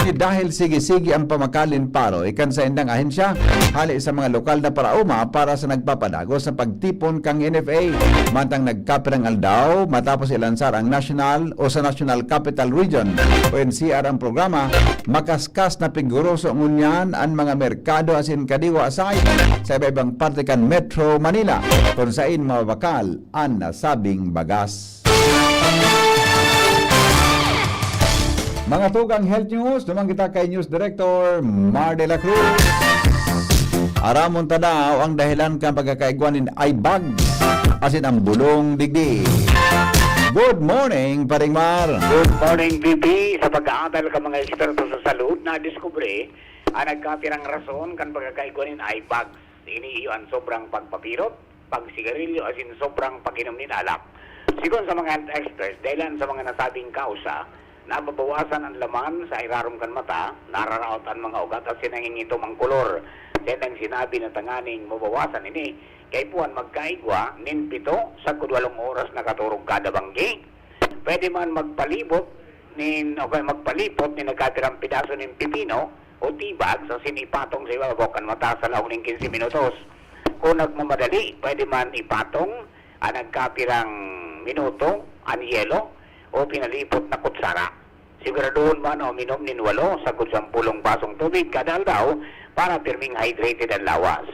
Ini dahil sige-sige ang pamakalin paro ikan saindang ahensya hali sa mga lokal na paraoma para sa nagpapadagos na pagtipon kan N F A. Mantang nagkapirang aldaw matapos ilansar ang national o sa National Capital Region o N C R ang programa, makaskas na pigguroso ngunyan an mga merkado asin kadiwa sa sa iba-ibang parte kan Metro Manila, kun sain mabakal an nasabing bagas. Mga tugang health news, duman kita kay News Director Mar de la Cruz. Aramon ta daw ang dahilan kan pagkakaigwa nin eye bags asin ang bulong digdi. Good morning, Paring Mar. Good morning, B B. Sa pag-aadal kan mga eksperto sa salud, nadiskubre ang nagkapirang rason kan pagkakaigwa nin eye bags. Ini iyo an sobrang pagpapirot, pagsigarilyo asin sobrang pag-inom nin alak. Sigon sa mga health experts, dahilan sa mga nasabing kausa, nababawasan an laman sa irarom kan mata, nararaot an mga ugat asin nangingitom an kolor. Saindang sinabi na tanganing mabawasan ini, kaipuhan magkaigwa nin pito sagkod walong oras na katorog kada banggi. Pwede man magpalibot nin, o kaya magpalipot nin nagkapirang pidaso nin pipino o tea bag sa sinipatong sa ibabaw kan mata sa laog nin quince minutos. Kung nagmamadali, pwede man ipatong an nagkapirang minuto an yelo o pinalipot na kutsara. Siguraduhon man na uminom nin walo sagkod sampolong basong tubig kada aldaw para pirming hydrated an lawas.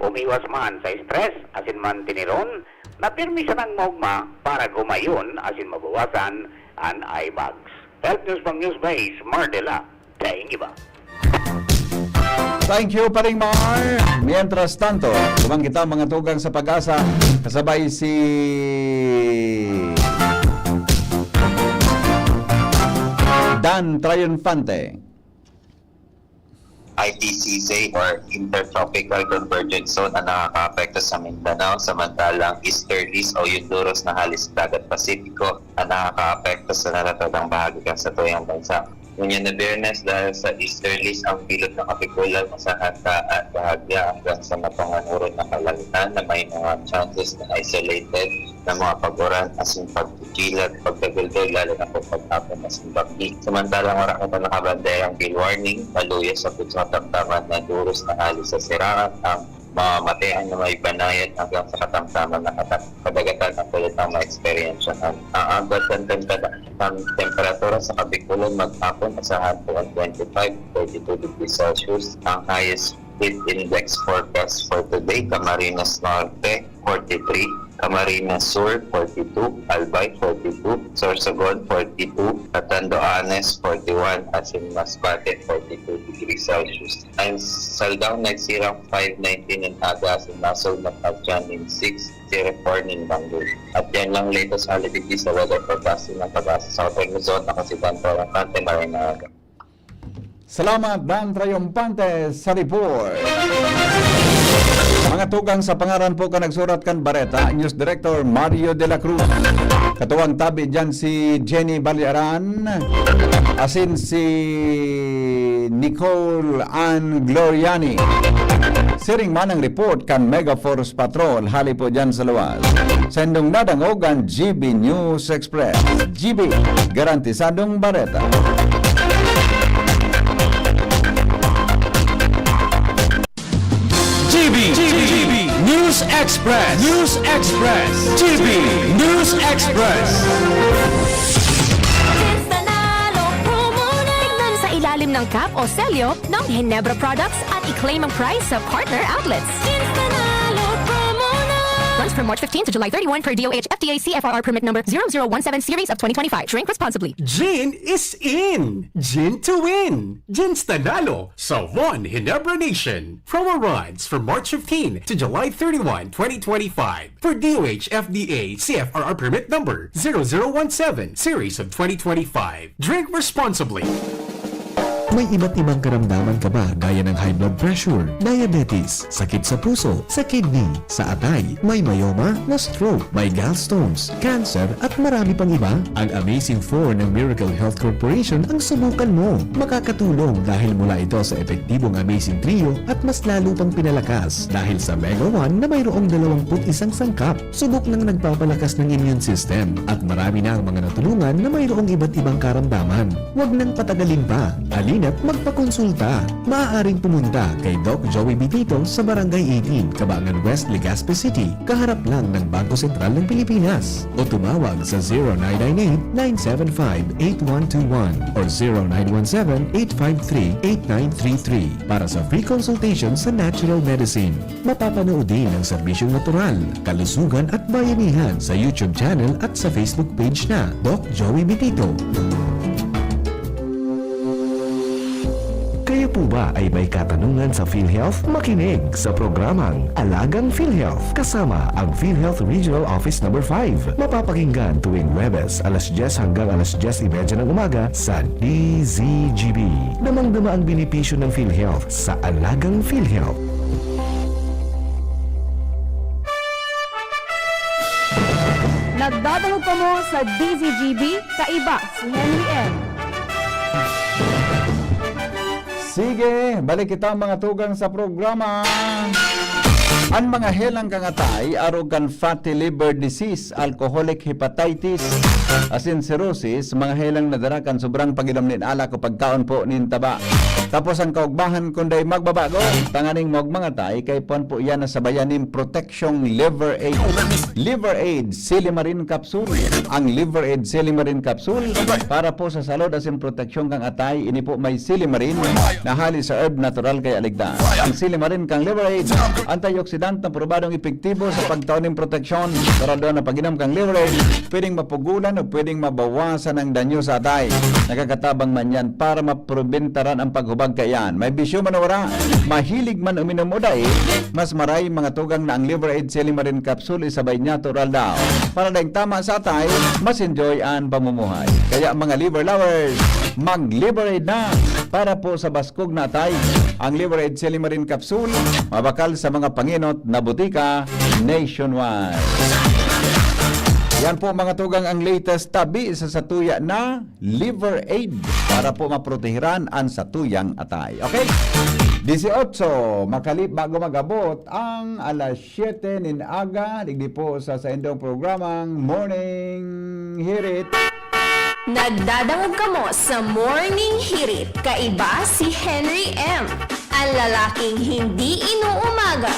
Umiwas man sa stress asin mantiniron na pirmi sanang maogma para gumayon asin mabawasan an eye bags. Health News from Newsbase, Mardela, daing iba. Thank you, Paring Mar. Mientras tanto, duman kita mga tugang sa pag-asa, kasabay si Dan Triunfante. I T C Z or Intertropical Convergence Zone ang nakakaapekto sa Mindanao, samantalang easterlies o yunduros na hali sa Dagat Pasipiko ang nakakaapekto sa natatatang bahagi kan satuyang bansa. Ngunyan na Biyernes, dahil sa easterlies ang bilog ng Kapikulan, masahat na at bahagya hanggang sa mapanganuron na kalangitan na may mga chances na isolated na mga pag-uran asin pagkikilat, pagdaguldol, lalo na po pag-apon na simbagdi. Samantalang wala kita nakabanderang gale warning, maluya sa puso katamtaman na duros na hali sa siraan ang mga matean na may banayad hanggang sa katamtaman na kata- kadagatan ang pwede tang maeksperiensyahan. Ang agwat kan tempera- kan temperatura sa Kabikulan maghapon asahan po ang twenty-five to thirty-two degrees Celsius. Ang highest heat index forecast for today, Camarines Norte, forty-three, Camarines Sur, forty-two, Albay, forty-two, Sorsogon, forty-two, Catanduanes, forty-one, asin Masbate, forty-two degrees Celsius. Ang Saldao nagsirang five nineteen in aga, asin Nasugbu nagkadyan in six zero four nin banggi. At yan lang latest holiday sa weather forecasting ng Pag-asa Southern Luzon. Ako si Dan Torrentante, maray na aga. Salamat, Dan Triumpante, sa report. Mga tugang, sa pangaran po kan nagsurat kan bareta, News Director Mario de la Cruz. Katuwang tabi dyan si Jenny Baliaran, asin si Nicole Ann Gloriani. Siring man ang report kan Megaforce Patrol hali po dyan sa luwas. Sendong nadangog ang G B News Express. G B, garantisadong bareta. G B, G B, G B News Express, News Express, G B News Express. Tignan sa ilalim ng cap o selyo ng Ginebra products at i-claim ang prize sa partner outlets. Runs from March fifteen to July thirty-one per D O H F T A C F R R permit number zero zero one seven series of twenty twenty-five. Drink responsibly. Gin is in! Gin to win! Gin Stanalo sa One Ginebra Nation. Promo runs from March fifteen to July thirty-one, twenty twenty-five. For D O H F D A C F R R permit number zero zero one seven series of twenty twenty-five. Drink responsibly. May iba't ibang karamdaman ka ba, gaya ng high blood pressure, diabetes, sakit sa puso, sa kidney, sa atay, may myoma, na stroke, may gallstones, cancer, at marami pang iba? Ang Amazing four ng Miracle Health Corporation ang subukan mo. Makakatulong dahil mula ito sa epektibong Amazing Trio at mas lalo pang pinalakas dahil sa Mega one na mayroong dalawang put isang sangkap. Subok nang nagpapalakas ng immune system at marami na ang mga natulungan na mayroong iba't ibang karamdaman. Huwag nang patagalin pa. Halina't magpakonsulta. Maaaring pumunta kay Doc Joey Bitito sa Barangay eighteen, Cabangan West, Legazpi City, kaharap lang ng Bangko Sentral ng Pilipinas. O tumawag sa zero nine nine eight, nine seven five, eight one two one or zero nine one seven, eight five three, eight nine three three para sa free consultation sa natural medicine. Mapapanood din ang serbisyong natural, kalusugan at bayanihan sa YouTube channel at sa Facebook page na Doc Joey Bitito. Kayo po ba ay may katanungan sa PhilHealth? Makinig sa programang Alagang PhilHealth kasama ang PhilHealth Regional Office Number five. Mapapakinggan tuwing Huwebes, alas dyes hanggang alas dyes y media ng umaga sa D Z G B. Damang-dama ang benepisyo ng PhilHealth sa Alagang PhilHealth. Nagdadangog kamo sa D Z G B, kaiba si Henry M. Sige, balik kita, mga tugang, sa programa. An mga helang kan atay, arog kan fatty liver disease, alcoholic hepatitis, asin cirrhosis, mga helang nadara kan sobrang pag-inom nin alak o pagkaon po nin taba. Tapos ang kaugmahan, kun dai magbabago, tanganing maugmang atay, kaipuhan po iyan na sabayan nin proteksyong Liver Aid. Liver Aid, Silimarin Capsule. Ang Liver Aid Silimarin Capsule para po sa salud asin proteksyon kan atay, ini po may silimarin na hali sa herb natural kaya ligtas. Ang silimarin kan Liver Aid, antioxidant na probadong epektibo sa pagtao nin proteksyon. Pero daw na pag-inom kan Liver Aid, pwedeng mapugulan o pwedeng mabawasan ang danyo sa atay. Nakakatabang man yan para maprobentaran ang paghubag kaiyan. May bisyo man o wala, mahilig man uminom o dai, mas maray, mga tugang, na ang Liver Aid Silimarin Capsule isabay niya natural daw. Para daing tama sa atay, mas enjoy an pamumuhay. Kaya, mga liver lovers, mag-Liver Aid na para po sa baskog na atay. Ang Liver Aid Silimarin Capsule, mabakal sa mga pangenot na botika nationwide. Yan po, mga tugang, ang latest tabi sa satuya na Liver Aid para po maprotehiran an satuyang atay. Okay? Dieciocho, makalip bago mag-abot ang alas siyete nin aga, digdi po sa saindong programang Morning Hirit. Nagdadangog kamo sa Morning Hirit, kaiba si Henry M, ang lalaking hindi inuumaga.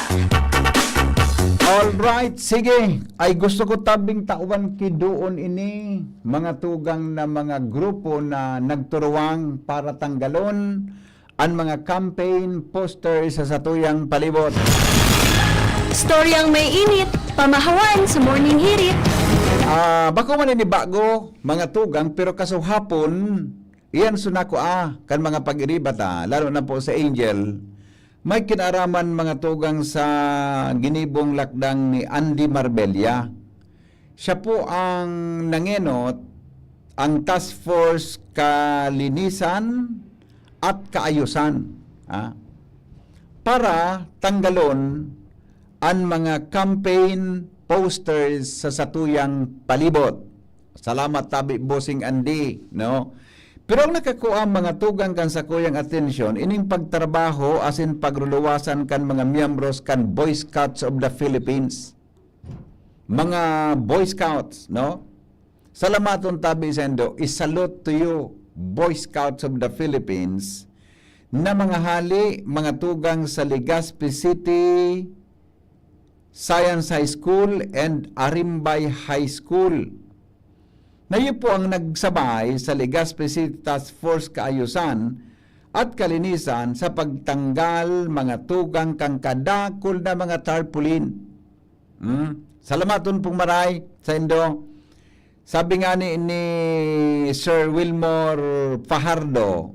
Alright, sige. Ay, gusto ko tabing tawan ki doon ini, mga tugang, na mga grupo na nagturuwang para tanggalon an mga campaign poster sa satuyang palibot. Storyang may init, pamahawan sa Morning Hirit. Ah, bako man ini bago, mga tugang, pero kasuhapon, iyan sunako, ah, kan mga pag-iriba ta, lalo na po sa Angel, may kinaaraman, mga tugang, sa ginibong lakdang ni Andy Marbella. Siya po ang nangenot ang Task Force Kalinisan at Kaayusan, ah, para tanggalon an mga campaign posters sa satuyang palibot. Salamat tabi, Bossing Andy, no? Pero ang nakakua, mga tugang, kan sakuyang atensyon, ining pagtrabaho asin pagruluwasan kan mga miyembros kan Boy Scouts of the Philippines. Mga Boy Scouts, no? Salamaton tabi saindo, i-salute to you, Boy Scouts of the Philippines, na mga hali, mga tugang, sa Legazpi City Science High School and Arimbay High School. Na iyo po ang nagsabay sa Legazpi City Task Force Kaayusan at Kalinisan sa pagtanggal, mga tugang, kan kadakul na mga tarpaulin. Hmm? Salamaton pong maray saindo. Sabi nga ni, ni Sir Wilmore Fajardo,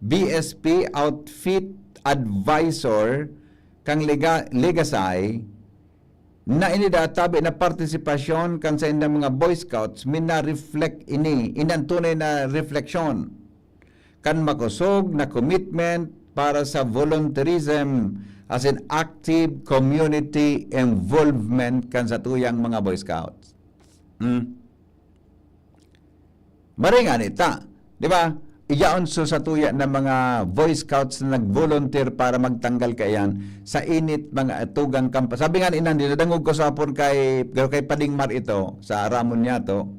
B S P Outfit Advisor kan Lega-, Legasay, na ini da tabi na partisipasyon kan saindang mga Boy Scouts, mina-reflect ini, inantunay na refleksyon kan makosog na commitment para sa volunteerism, as in active community involvement kan satuyang mga Boy Scouts. Hmm. Maray ngani ta, di ba? Iyaon so satuya na mga Boy Scouts na nag-volunteer para magtanggal kaiyan sa init, mga tugang kampa. Sabi nga ni Nandi, nadangog ko sa hapon kay, kay Pading Mar ito, sa Ramon niya to.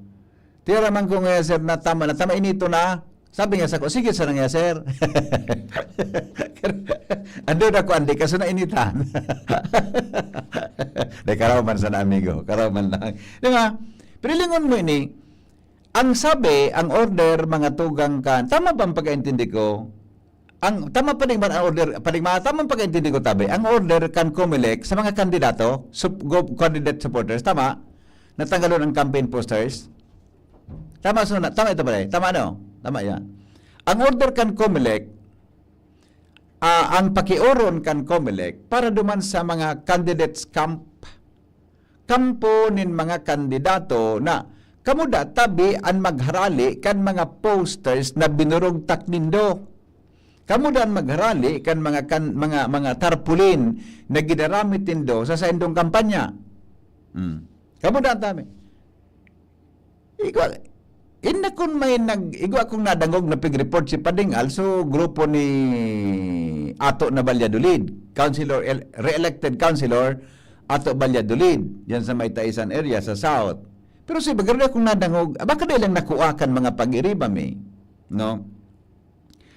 Tiyaraman ko nga, "Sir, na tama na, tama inito na." Sabi nga sa ko, "Sige, sir, nga, sir." Ando na ko, andi, kaso nainitan. Di, karaw man sana, amigo. Karaw man lang. Di ba? Pero lingon mo ini, ang sabi, ang order, mga tugang kan, tama ba ang pagkaintindi ko? Ang, tama pa rin ba ang order? Pa rin, tama ang pagkaintindi ko, tabi. Ang order kan Comelec sa mga kandidato, sup-, go-, candidate supporters, tama? Natanggalon ang campaign posters. Tama, so, na, tama ito pala eh. Tama, no? Tama yan. Ang order kan Comelec, ah, ang pakioron kan Comelec para duman sa mga candidates camp, kampo nin mga kandidato na kamo da tabi an magharali kan mga posters na binurugtak nindo. Kamo da an magharali kan mga kan-, mga, mga tarpaulin na ginaramit nindo sa saindong kampanya. Hmm. Kamo da an tabi. Igwa, inda kun may nag-, igwa kong nadangog na pig-report si Pading Al, so grupo ni Ato na Valladolid, councilor, el-, re-elected councilor, Ato Valladolid, yan sa may Taisan area, sa South. Pero si Bagay akong nadangog, ah, baka dahil lang nakuha kan mga pag-iriba mi, no?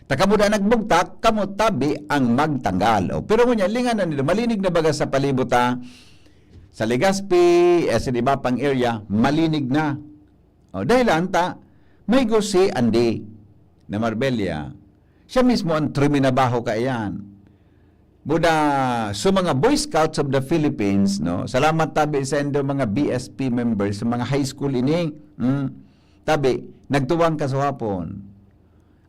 Ta kamo da nagbugtak, kamo tabi ang magtanggal. O, pero ngunyan, linganan nila, malinig na baga sa palibot, ha? Sa Legazpi, eh, sa iba pang area, malinig na. O, dahil lang ta, may gusi andi na Marbella. Siya mismo ang truminabaho kaiyan. Buda, so mga Boy Scouts of the Philippines, no? Salamat tabi sa indo mga B S P members, sa mga high school ini. Mm. Tabi, nagtuwang kasuhapon.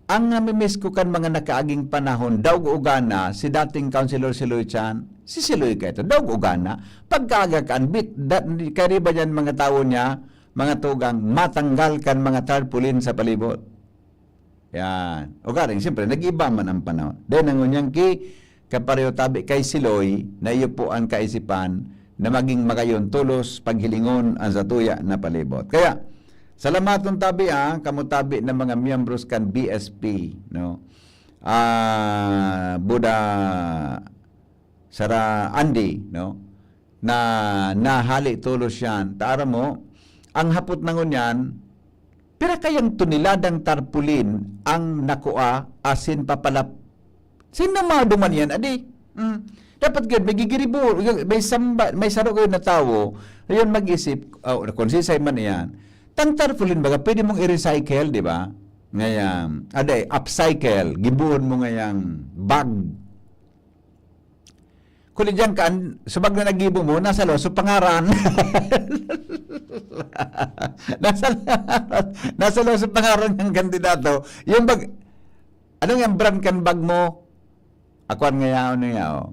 Ang namimiss ko kan mga nakaaging panahon, daog ugana, si dating Councilor Siloy Chan, si Siloy kaito, daog ugana, pagkaaga kan bit, da-, kariba niyan mga tawo niya, mga tugang, matanggal kan mga tarpaulin sa palibot. Yan. O garing, siyempre, nag-iba man ang panahon. Then, ang unyang ki, kapareho tabi kay Siloy, na iyo po ang kaisipan na maging magayon tolos paghilingon ang satuya na palibot. Kaya, salamaton tabi, ah, kamo tabi na mga miyembros kan B S P, no? Ah, Buda, Sara Andy, no? Na nahali tolos yan. Taara mo, ang hapot na ngunyan, pira kayang toneladang tarpaulin ang nakua asin papalap-, sino maduman yan, adi? Mm. Dapat gud, may gigiribo, may samba, may saro kayo na tawo, yun mag-isip, oh, kung sisay man yan, tang tarpaulin baga, pwede mong i-recycle, di ba? Ngayon, aday, upcycle, gibuhon mo ngayang bag. Kung diyan ka, an-, subag na nagibo mo, nasa loob sa pangaran. Nasa, nasa loob sa pangaran ng kandidato. Yung bag, anong yung brand kan bag mo? Akuan nga yaon na yaon.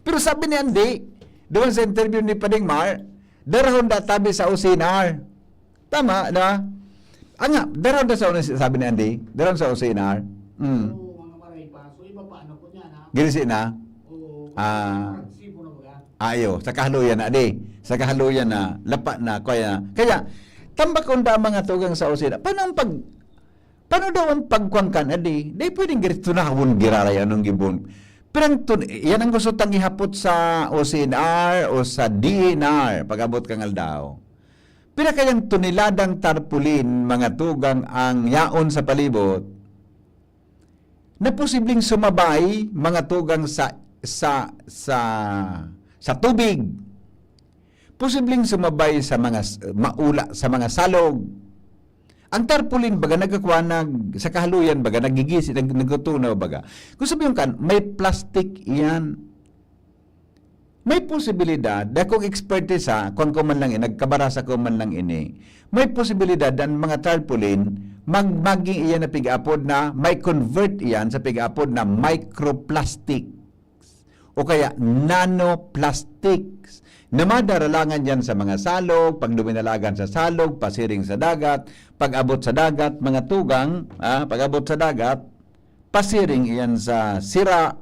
Pero sabi ni Andy, doon sa interview ni Pading Mar, darahon da tabi sa O C N R. Tama, di ba? Anga, darahon da sa O C N R, sabi ni Andy, darahon sa O C N R. Mm. Oo, mga maray pa. So, iba pa, ano po niya, na? Girisi na? Oo, Ah. Resibo na ba? Ayo, sa kahaluyan na, di. Sa kahaluyan na, lapa na, kaya, kaya, tambak unda ang mga tugang sa O C N R. Paano ang pag-, Paano daw ang pagkuan kan, adi, di pwedeng gari tunahon giraray anong gibon. Pero ang tun-, yan ang gusto tang ihapot sa O C N R o sa D N R pag-abot kang aldaw. Pira kayang toneladang tarpaulin, mga tugang, ang yaon sa palibot na posibleng sumabay, mga tugang, sa, sa, sa, sa tubig. Posibleng sumabay sa mga s-, maula, sa mga salog. Ang tarpaulin, baga, nagkakuha nag-, sa kahaluyan, baga, nagigisi-, nag-, nagtutunaw, baga. Kung sabihin kan, may plastic iyan. May posibilidad, dakong ekspertisa, kung ko man lang, nagkabarasa ko man lang ini, may posibilidad ang mga tarpaulin, mag-, maging iyan na pig-apod na, may convert iyan sa pig-apod na microplastics. o kaya nanoplastics na madaralangan diyan sa mga salog, pag duminalagan sa salog, pasiring sa dagat, pag-abot sa dagat, mga tugang, ah, pag-abot sa dagat, pasiring iyan sa sira,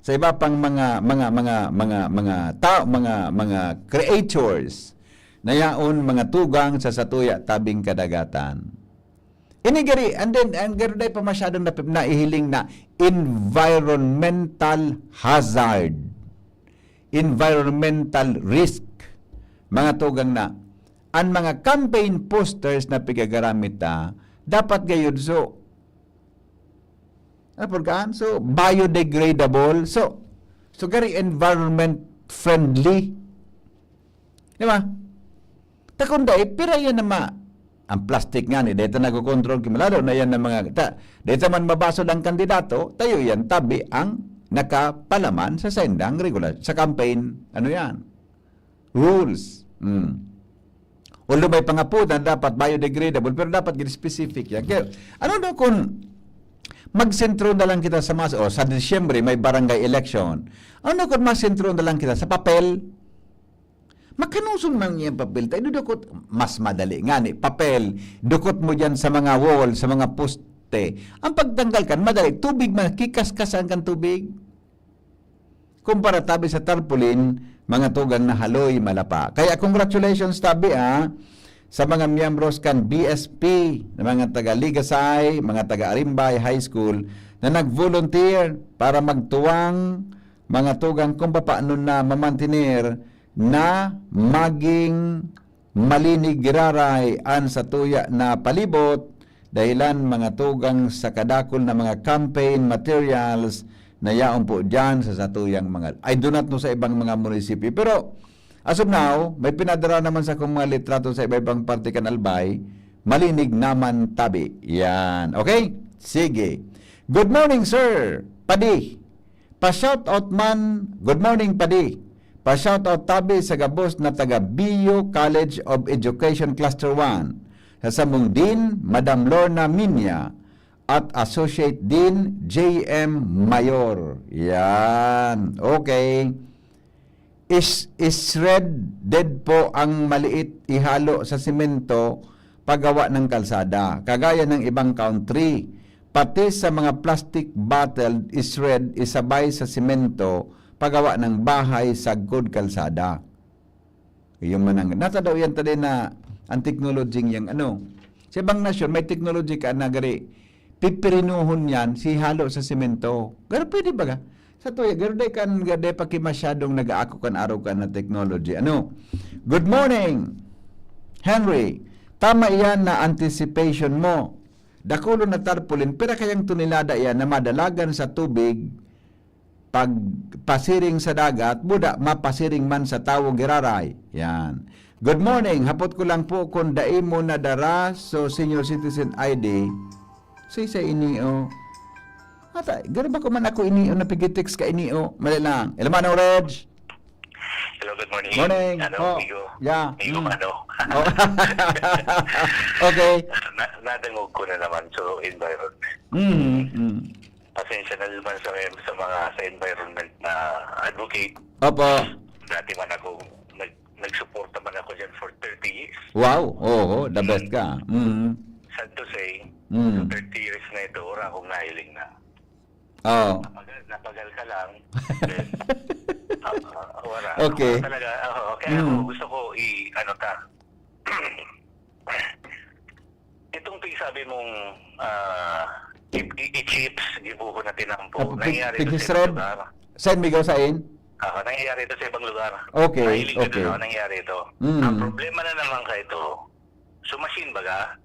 sa iba pang mga, mga, mga, mga, mga tao, mga, mga creatures na yaon mga tugang sa satuya tabing kadagatan. Ini gari, and then, ang garo dai pa masyadong nap-, naihiling na environmental hazard, environmental risk. Mga tugang na, ang mga campaign posters na pigagaramit ta, dapat gayud so, ano po kaan? So, biodegradable. So, so gari environment friendly. Di ba? Ta kung dai, pira yan na ma-, ang plastic nga ni, dito nagkokontrol, kimalalo na yan ng mga, ta, dito man mabasol ang kandidato, tayo yan, tabi ang nakapalaman sa sendang regular, sa campaign, ano yan, rules. Mm. Although may pangapod na dapat biodegradable, pero dapat gid specific yan. Kaya, ano daw kung magsentro na lang kita sa mas, o sa Disyembre, may barangay election. Ano kung magsentro na lang kita sa papel? Makanuson man niyang papel tayo, dudukot, mas madali nga ni papel. Dukot mo diyan sa mga wall, sa mga poste. Ang pagtanggal kan, madali. Tubig man, kikaskas ang kan tubig. Kumpara tabi sa tarpaulin, mga tugang na haloy, malapa. Kaya congratulations tabi, ah, sa mga miyembros kan B S P, na mga taga Ligasay, mga taga Arimbay High School, na nag-volunteer para magtuwang mga tugang kung papaano na mamantener na maging malinig giraray an satuya na palibot, dahilan mga tugang sa kadakul na mga campaign materials na yaon po diyan sa satuyang mga, I do not know sa ibang mga munisipyo. Pero, as of now, may pinadara naman sa akong mga litrato sa iba-ibang parte kan Albay, malinig naman tabi. Yan. Okay? Sige. Good morning, sir. Padi. Pa-shoutout man, good morning, Padi. Pa-shoutout tabi sa gabos na taga Bio College of Education Cluster one, sa samong Dean, Madam Lorna Minya, at Associate Dean J M Mayor. Yan. Okay. Is, is-shredded po ang maliit, ihalo sa semento paggawa ng kalsada. Kagaya ng ibang country, pati sa mga plastic bottle, is-shred, isabay sa semento paggawa ng bahay, sagkod, kalsada. Iyo man ang, nata daw yan tadi na ang technology yang ano. Sa ibang nasyon, may technology ka na gari, pipirinuhon yan, sihalo sa semento. Pero pwede ba ga? Sa tuya, garo dai kan, dai pa ki masyadong nag-aako kan arog kan na technology. Ano? Good morning, Henry. Tama iyan na anticipation mo. Dakulon na tarpaulin, pira kayang tonelada iyan na madalagan sa tubig, pag pasiring sa dagat, buda mapasiring man sa tawo giraray. Yan. Good morning. Hapot ko lang po kung dai mo nadara so senior citizen I D. Say sa inio. Ata, garo ba ko man ako inio na pigitext ka inio? Mali lang. Hello, Manong Reg. Hello, good morning. Morning. Ano, Oh, Migo? yeah. Migo Mm. Mano. Oh. Okay. Na, nadangog ko na naman, so environment. Mm, mm. Pasensya na naman sa, sa mga sa environment na advocate. Opo. Dati man ako, nag, nagsuporta man ako dyan for thirty years. Wow. Oo, the best ka. Mm. Sad to say, Mm. thirty years na ito, wala akong nahiling na. Oh. Napagal, napagal ka lang. Then, ah, wala. Okay. Wala talaga. Oo, kaya ako Mm. gusto ko i-, ano ta. Itong pigsabi mong ah, i-, i-, i-chips, gibuho na tinampo. Ah, pig-, Nangyayari ito sa pig-shred? ibang lugar. Saan may gawa sain? Ah, nangyayari ito sa ibang lugar. Okay, Mahilig ka okay. doon, nangyayari ito. Mm. Ang problema na naman ka ito, so machine baga,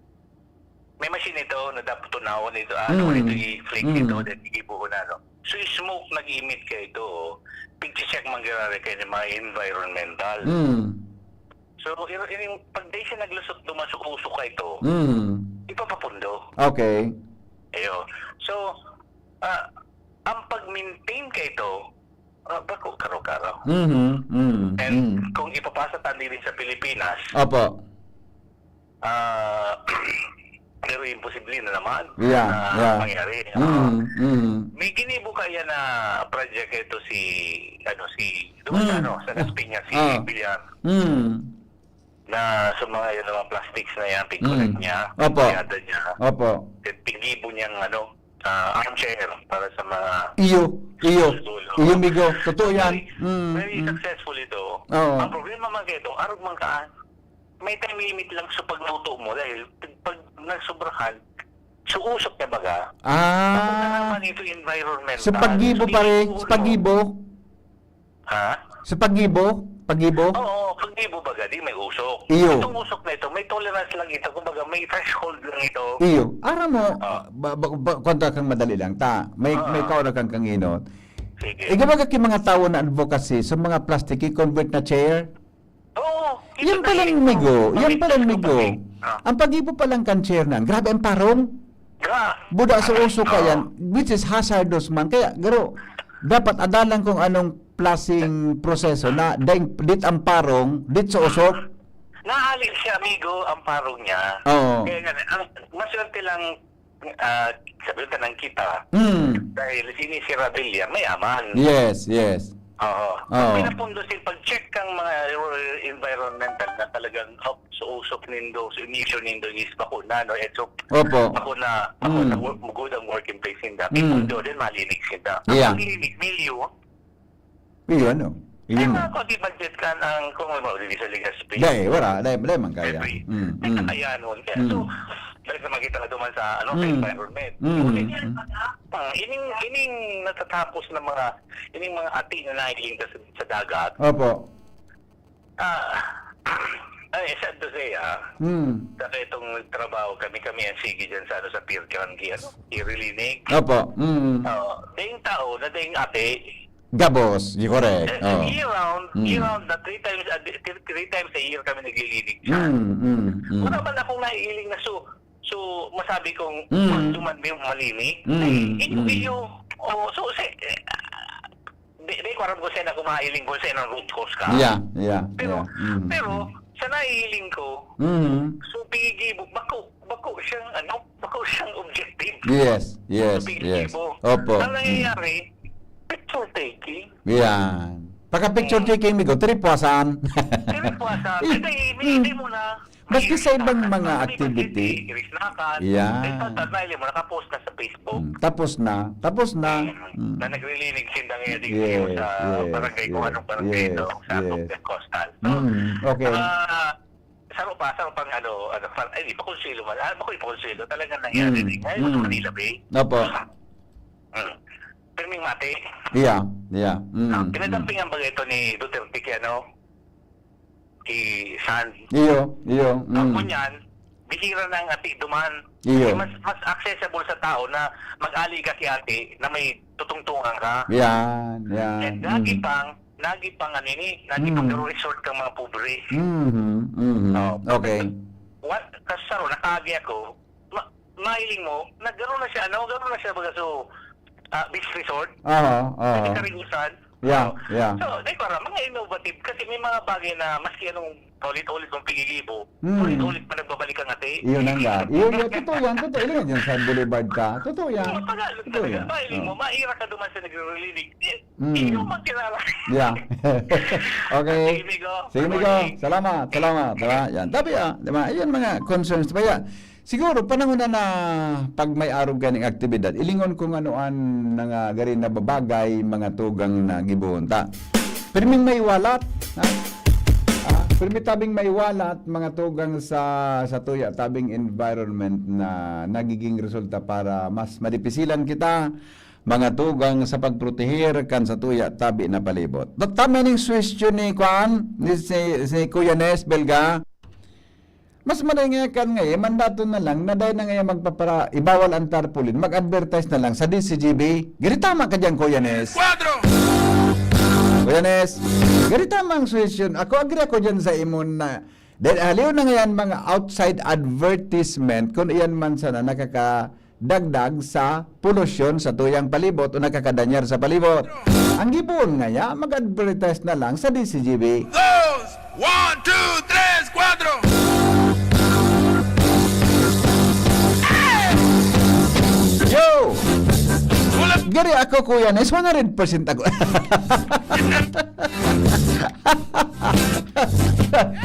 may machine ito na dapat tunawon ito, ah, Mm. ano ito, i-flick Mm. ito, then gibuho na, no? So yung smoke nag-emit ka ito, oh. Pigche-check mangyayari kayo ng mga environmental. Mm. So, in, in, pag di siya naglusot, dumasok-usok ka ito, Mm. ipapapundo. Okay. Ayo. So, ah, ang pag-maintain ka ito, ah, bako karo-karo. Mhm. Mm. And Mm. kung ipapasa ta diri sa Pilipinas, Opo. ah, Pero imposible na naman Yeah, na yeah. mangyari. Oo. Mm, mm. May ginibo kaya na project ito si, ano, si, doon sa, Mm. ano, sa Las Piñas, si Ah. Villar. Mm. Na sa mga, yun, mga plastics na yan, pig-collect Mm. niya, Opo. pigbayada niya. Opo. Piggibo niyang, ano, ah, armchair para sa mga Iyo, iyo, dulo. iyo, migo. Totoo yan. Very, Mm, very mm. successful ito. Oo. Ang problema man kayo, arog man ka, may time limit lang sa pagluto mo dahil pag nagsobrahan, suusok na baga. Ah. Ako na naman ito environmental. Sa paggibo So, pa rin, inuulo. sa paggibo? Ha? Sa paggibo? Paggibo? Oo, paggibo baga, di may usok. Iyo. Itong usok na ito, may tolerance lang ito. Kumbaga, may threshold lang ito. Iyo. Aram mo, Ah. ba, ba, ba, kwento kang madali lang. Ta, may, Ah. may kaura kang kanginot. Sige. Ikaw baga ki mga tawo na advocacy sa mga plastic, i-convert na chair? Oo, Yan ito na palang yun. migo, yan Pamit palang na migo. dumating. Ah. Ang paggibo palang kan chair na, grabe ang parong. Ga- Buda sa uso ka Oo. yan, which is hazardous man. Kaya, garo, dapat adalan kung anong klaseng proseso na daing dit ang parong, dit sa usok. Naalis siya, amigo, ang parong niya. Oo. Kaya nga, ang maswerte lang, ah, sabi ko, tanang kita. Mm. Dahil sinisirabilia, mayaman. Yes, yes. Oo. Oo. Pag pinapundo sin pag-check kang mga environmental na talagang, oh, so usok nindo, so emission nindo is bako na, no? Eh, so, Opo. bako na, bako Mm. na wo-, good ang working place ninda. Mm. Ipundo din, malinig sinda. Ang Yeah. paglinig, milyo, Iyo, ano? Iyo Ay, mo. mga kung di budget ka ng, kung ano, di sa legal space. Dai, wala. Dai, dai man kaya. Every, Mm, ay, mm. kakayanon. Kaya, Mm. so, dahil sa makita na duman sa, ano, sa Mm. environment. Mm. Okay, Mm. ah, ining, ining natatapos na mga, ining mga ati na nahiling sa, sa dagat. Opo. Ah, ay, sad to say, ah, Mm. sa itong trabaho, kami, kami ang sige dyan sa, ano, sa Pier Grande, ano, Irilinig. Opo. Mm. Oo. Daing tao na daing ati. Gabos, di correct. Eh, Oh. year round, Mm. year round na three times a day, three, three times a year kami naglilinig dyan. Mm, mm, mm. Wala man akong naiiling na so, so masabi kong Mm. duman may malinig. Mm, Ay, inyo, mm. inyo. Oh, so, si, eh, ah, di, di ko aram kung saan ako mailing, kung saan ang root cause ka. Yeah, yeah, Pero, yeah. Mm, pero, mm. sa naiiling ko, Mm. so, pigigibo, bako, bako siyang, ano, bako siyang objective. Yes, yes, So, yes. pigigibo. Opo. Ang Mm. nangyayari, picture taking. Yan. Pagka picture Mm. taking, migo, tripwasan. Tripwasan. Hindi, hindi, Mm. hindi mo na. Maski sa ibang mga May activity. Irisnakan. Yeah. May pagkagaya mo, nakapost na sa Facebook. Mm, tapos na. Tapos na. Mm. Mm. Na naglilinig sinda ngayon dito Yes, sa yes, barangay, kung yes, anong barangay yes, ito, sa yes. Coastal. So, Mm, okay. ah, saro pa, saro pang ano, ano, pa-, ay, di, pakonsuelo man. Ah, bako yung pakonsuelo. Talagang nangyari Mm, din. Ngayon, sa mm. Manila Bay. Opo. Mm. Pirming mati. Yeah, yeah. Mm, Ah, mm. pinadampingan ba ito ni Duterte kay ano? Kay San? Iyo, iyo. Ang Mm. kunyan, bihira na ang ati duman. Iyo. Kasi mas, mas accessible sa tao na mag-ali ka kay ati na may tutungtungan ka. Yan, yan. Kaya lagi Mm. pang, lagi pang ano ini, lagi pang Mm. garo resort kang mga pobre. Mhm, mhm. Oo. Okay. What, kasaro, nakaagi ako, ma-, mahiling mo, nagkaroon na siya, ano, nagkaroon na siya, baga, so, ah, beach resort. Aha, aha. Pwede ka rin usan. Yeah, Oo. yeah. So, di ko alam, mga innovative, kasi may mga bagay na maski anong paulit-ulit mong pigigibo, Mm. ulit-ulit pa nagbabalik ang ate. Iyon ang ga-, iyon, iyon, totoo yan, totoo. Iyon yan, sa Boulevard ka. Totoo yan. Oo, pag-, Totoo talaga, yan. mahiling mo, Oo. maira ka duman sa nagre-relieve. Eh, Mm. hindi mo magkilala. Yeah. Okay. Sige, Migo. Sige, Migo. Morning. Salamat, salamat. Diba? Yan. Tabi, ah, diba? Ayan mga concerns. Kaya, siguro, panahon na na pag may arog kaning aktibidad, ilingon kung ano an nangagari na babagay, mga tugang na gibohon ta. Pirming may walat, ha? Ah, pirmi tabing may walat, mga tugang sa, sa tuya, tabing environment na nagiging resulta para mas madipisilan kita, mga tugang sa pagproteher kan sa tuya tabi na palibot. Tama ning suwestyon ni Kwan, ni si, si Kuya Nes Belga. Mas maray nga kan nga, eh, mandato na lang, na dahil na ngayon magpapara-, ibawal ang tarpaulin, mag-advertise na lang sa D C G B. Gari tama ka dyan, Kuya Nes. Kwadro! Kuya Nes, gari tama ang suwestyon. Ako, agree ako dyan sa imo na, dahil haliw na ngayon mga outside advertisement, kung iyan man sana nakakadagdag sa polusyon sa tuyang palibot o nakakadanyar sa palibot. Ang gibohon ngaya, mag-advertise na lang sa D C G B. Dos, one, two, tres, cuatro. Gari ako, Kuya Nes, one hundred percent ako.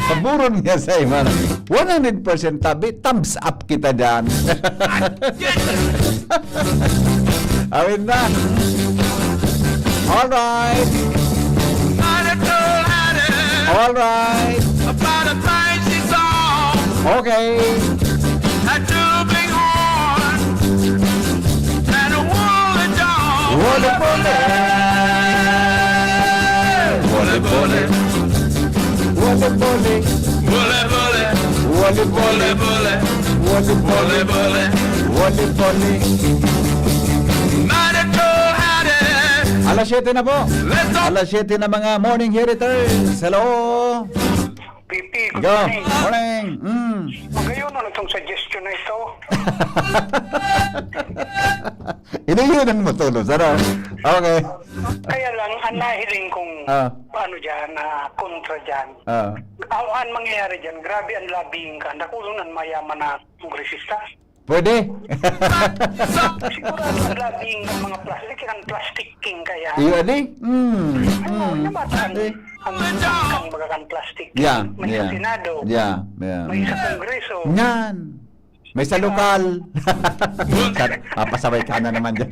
Paboron niya sa iman. One hundred percent tabi, thumbs up kita dyan. Awin na. Alright. Alright. Okay. Wole bole. Wole bole. Wole bole. Wole bole. Wole bole. Wole bole. Wole bole. Alas siyete na po. Alas siyete na, mga morning heriters. Hello. P P, good Go. Morning. Morning. Mm. Magayon na itong suggestion na ito. Inuyunan mo tulos, ano? Okay. Kaya lang, ang nahiling kong Ah. ano dyan, ah, kontra dyan. Ah. Ang, ang mangyayari dyan, grabe ang lobbying ka. Nakulong ang mayaman na kongresista. Pwede. Sigurado ang lobbying ng mga plastic, ang plastic king kaya. Iyo, adi? Hmm. Ano, Hmm. nabata ang, Eh. ang, ang baga kan plastic king. Yeah, May yeah. sa Senado. Yeah, yeah, May sa yeah. Kongreso. Yan. May sa Diba? lokal. Sa, ah, pasaway ka na naman dyan.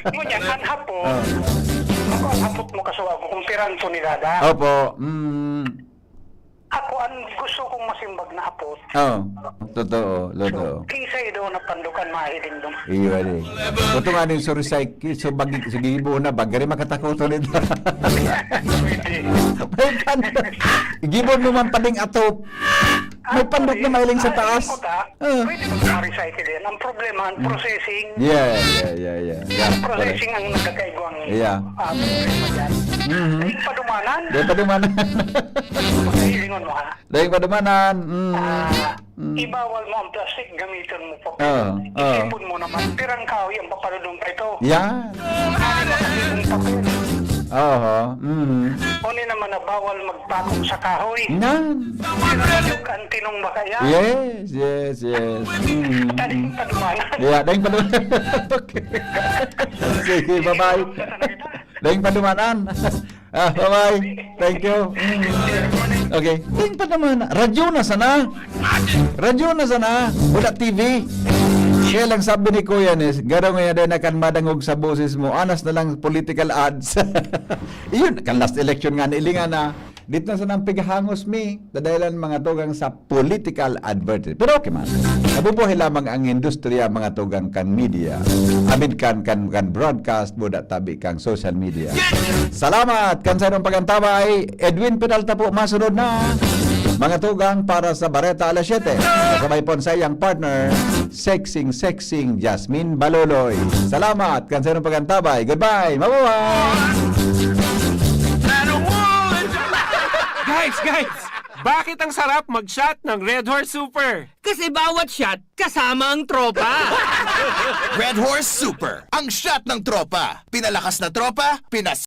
Ngunyan, ang hapot, Oh. ako ang hapot mo, kasuwa mo, kung piranto ni Dada. Opo. Mm. Ako, ang gusto kong masimbag na hapot. Oh, totoo, totoo. So, kisay daw na pandukan, mahiling dong. Iyo, ali. Totoo nga nin, sorry, sa, sa, bagi, sa gibo na, bagari makatakoto nito. Pwede. May pandok. Gibo mo man paling atop. May pandok na mahiling sa taas. Ah. Pwede mo ma-recycle yan. Ang problema, ang processing. Yeah, yeah, yeah, yeah. Yeah, Ang processing correct. ang nagkakaigwang, Yeah. ah, problema dyan. Mhm. Ay, padumanan. Di pa dumanan. Pagkahilingon mo, ha? Dahil pa dumanan. Mm. Ah, Mm. ibawal mo ang plastic, gamiton mo pa. Oo, oo. Isipon mo naman, pirang kahoy ang papanudong pa ito. Yan. Ano mo, papel? Oho. Mm. O ni naman na bawal magpakong sa kahoy. Nan. Sinayog ang tinong baka yan. Yes, yes, yes. Mm. Daing pa dumanan. Yeah, daing pa dumanan. Okay. Sige, bye-bye. Daing pa dumanan. Ah, bye-bye. Thank you. Mm. Okay. Daing pa dumanan. Radyo na sana. Radyo na sana. Wala T V. Kaya lang sabi ni Kuya Nes, garo nga yan, dai na kan madangog sa boses mo. Anas na lang political ads. Iyon, kan last election nga, nilingan na. Dito na sanang pighangos mi, dadahilan mga tugang sa political advertisement. Pero okay man. Nabubuhay lamang ang industriya, mga tugang, kan media. Amin kan, kan, kan broadcast, buda tabi kang social media. Salamat! Kan sa inong pag-antabay, Edwin Peralta po, masunod na. Mga tugang para sa Bareta alas siyete. Kasabay po sa iyang partner, Sexing Sexing Jasmine Baloloy. Salamat! Kan sa inong pag-antabay. Goodbye! Mabuhay! Guys, guys! Bakit ang sarap mag-shot ng Red Horse Super? Kasi bawat shot, kasama ang tropa. Red Horse Super, ang shot ng tropa. Pinalakas na tropa, pinas-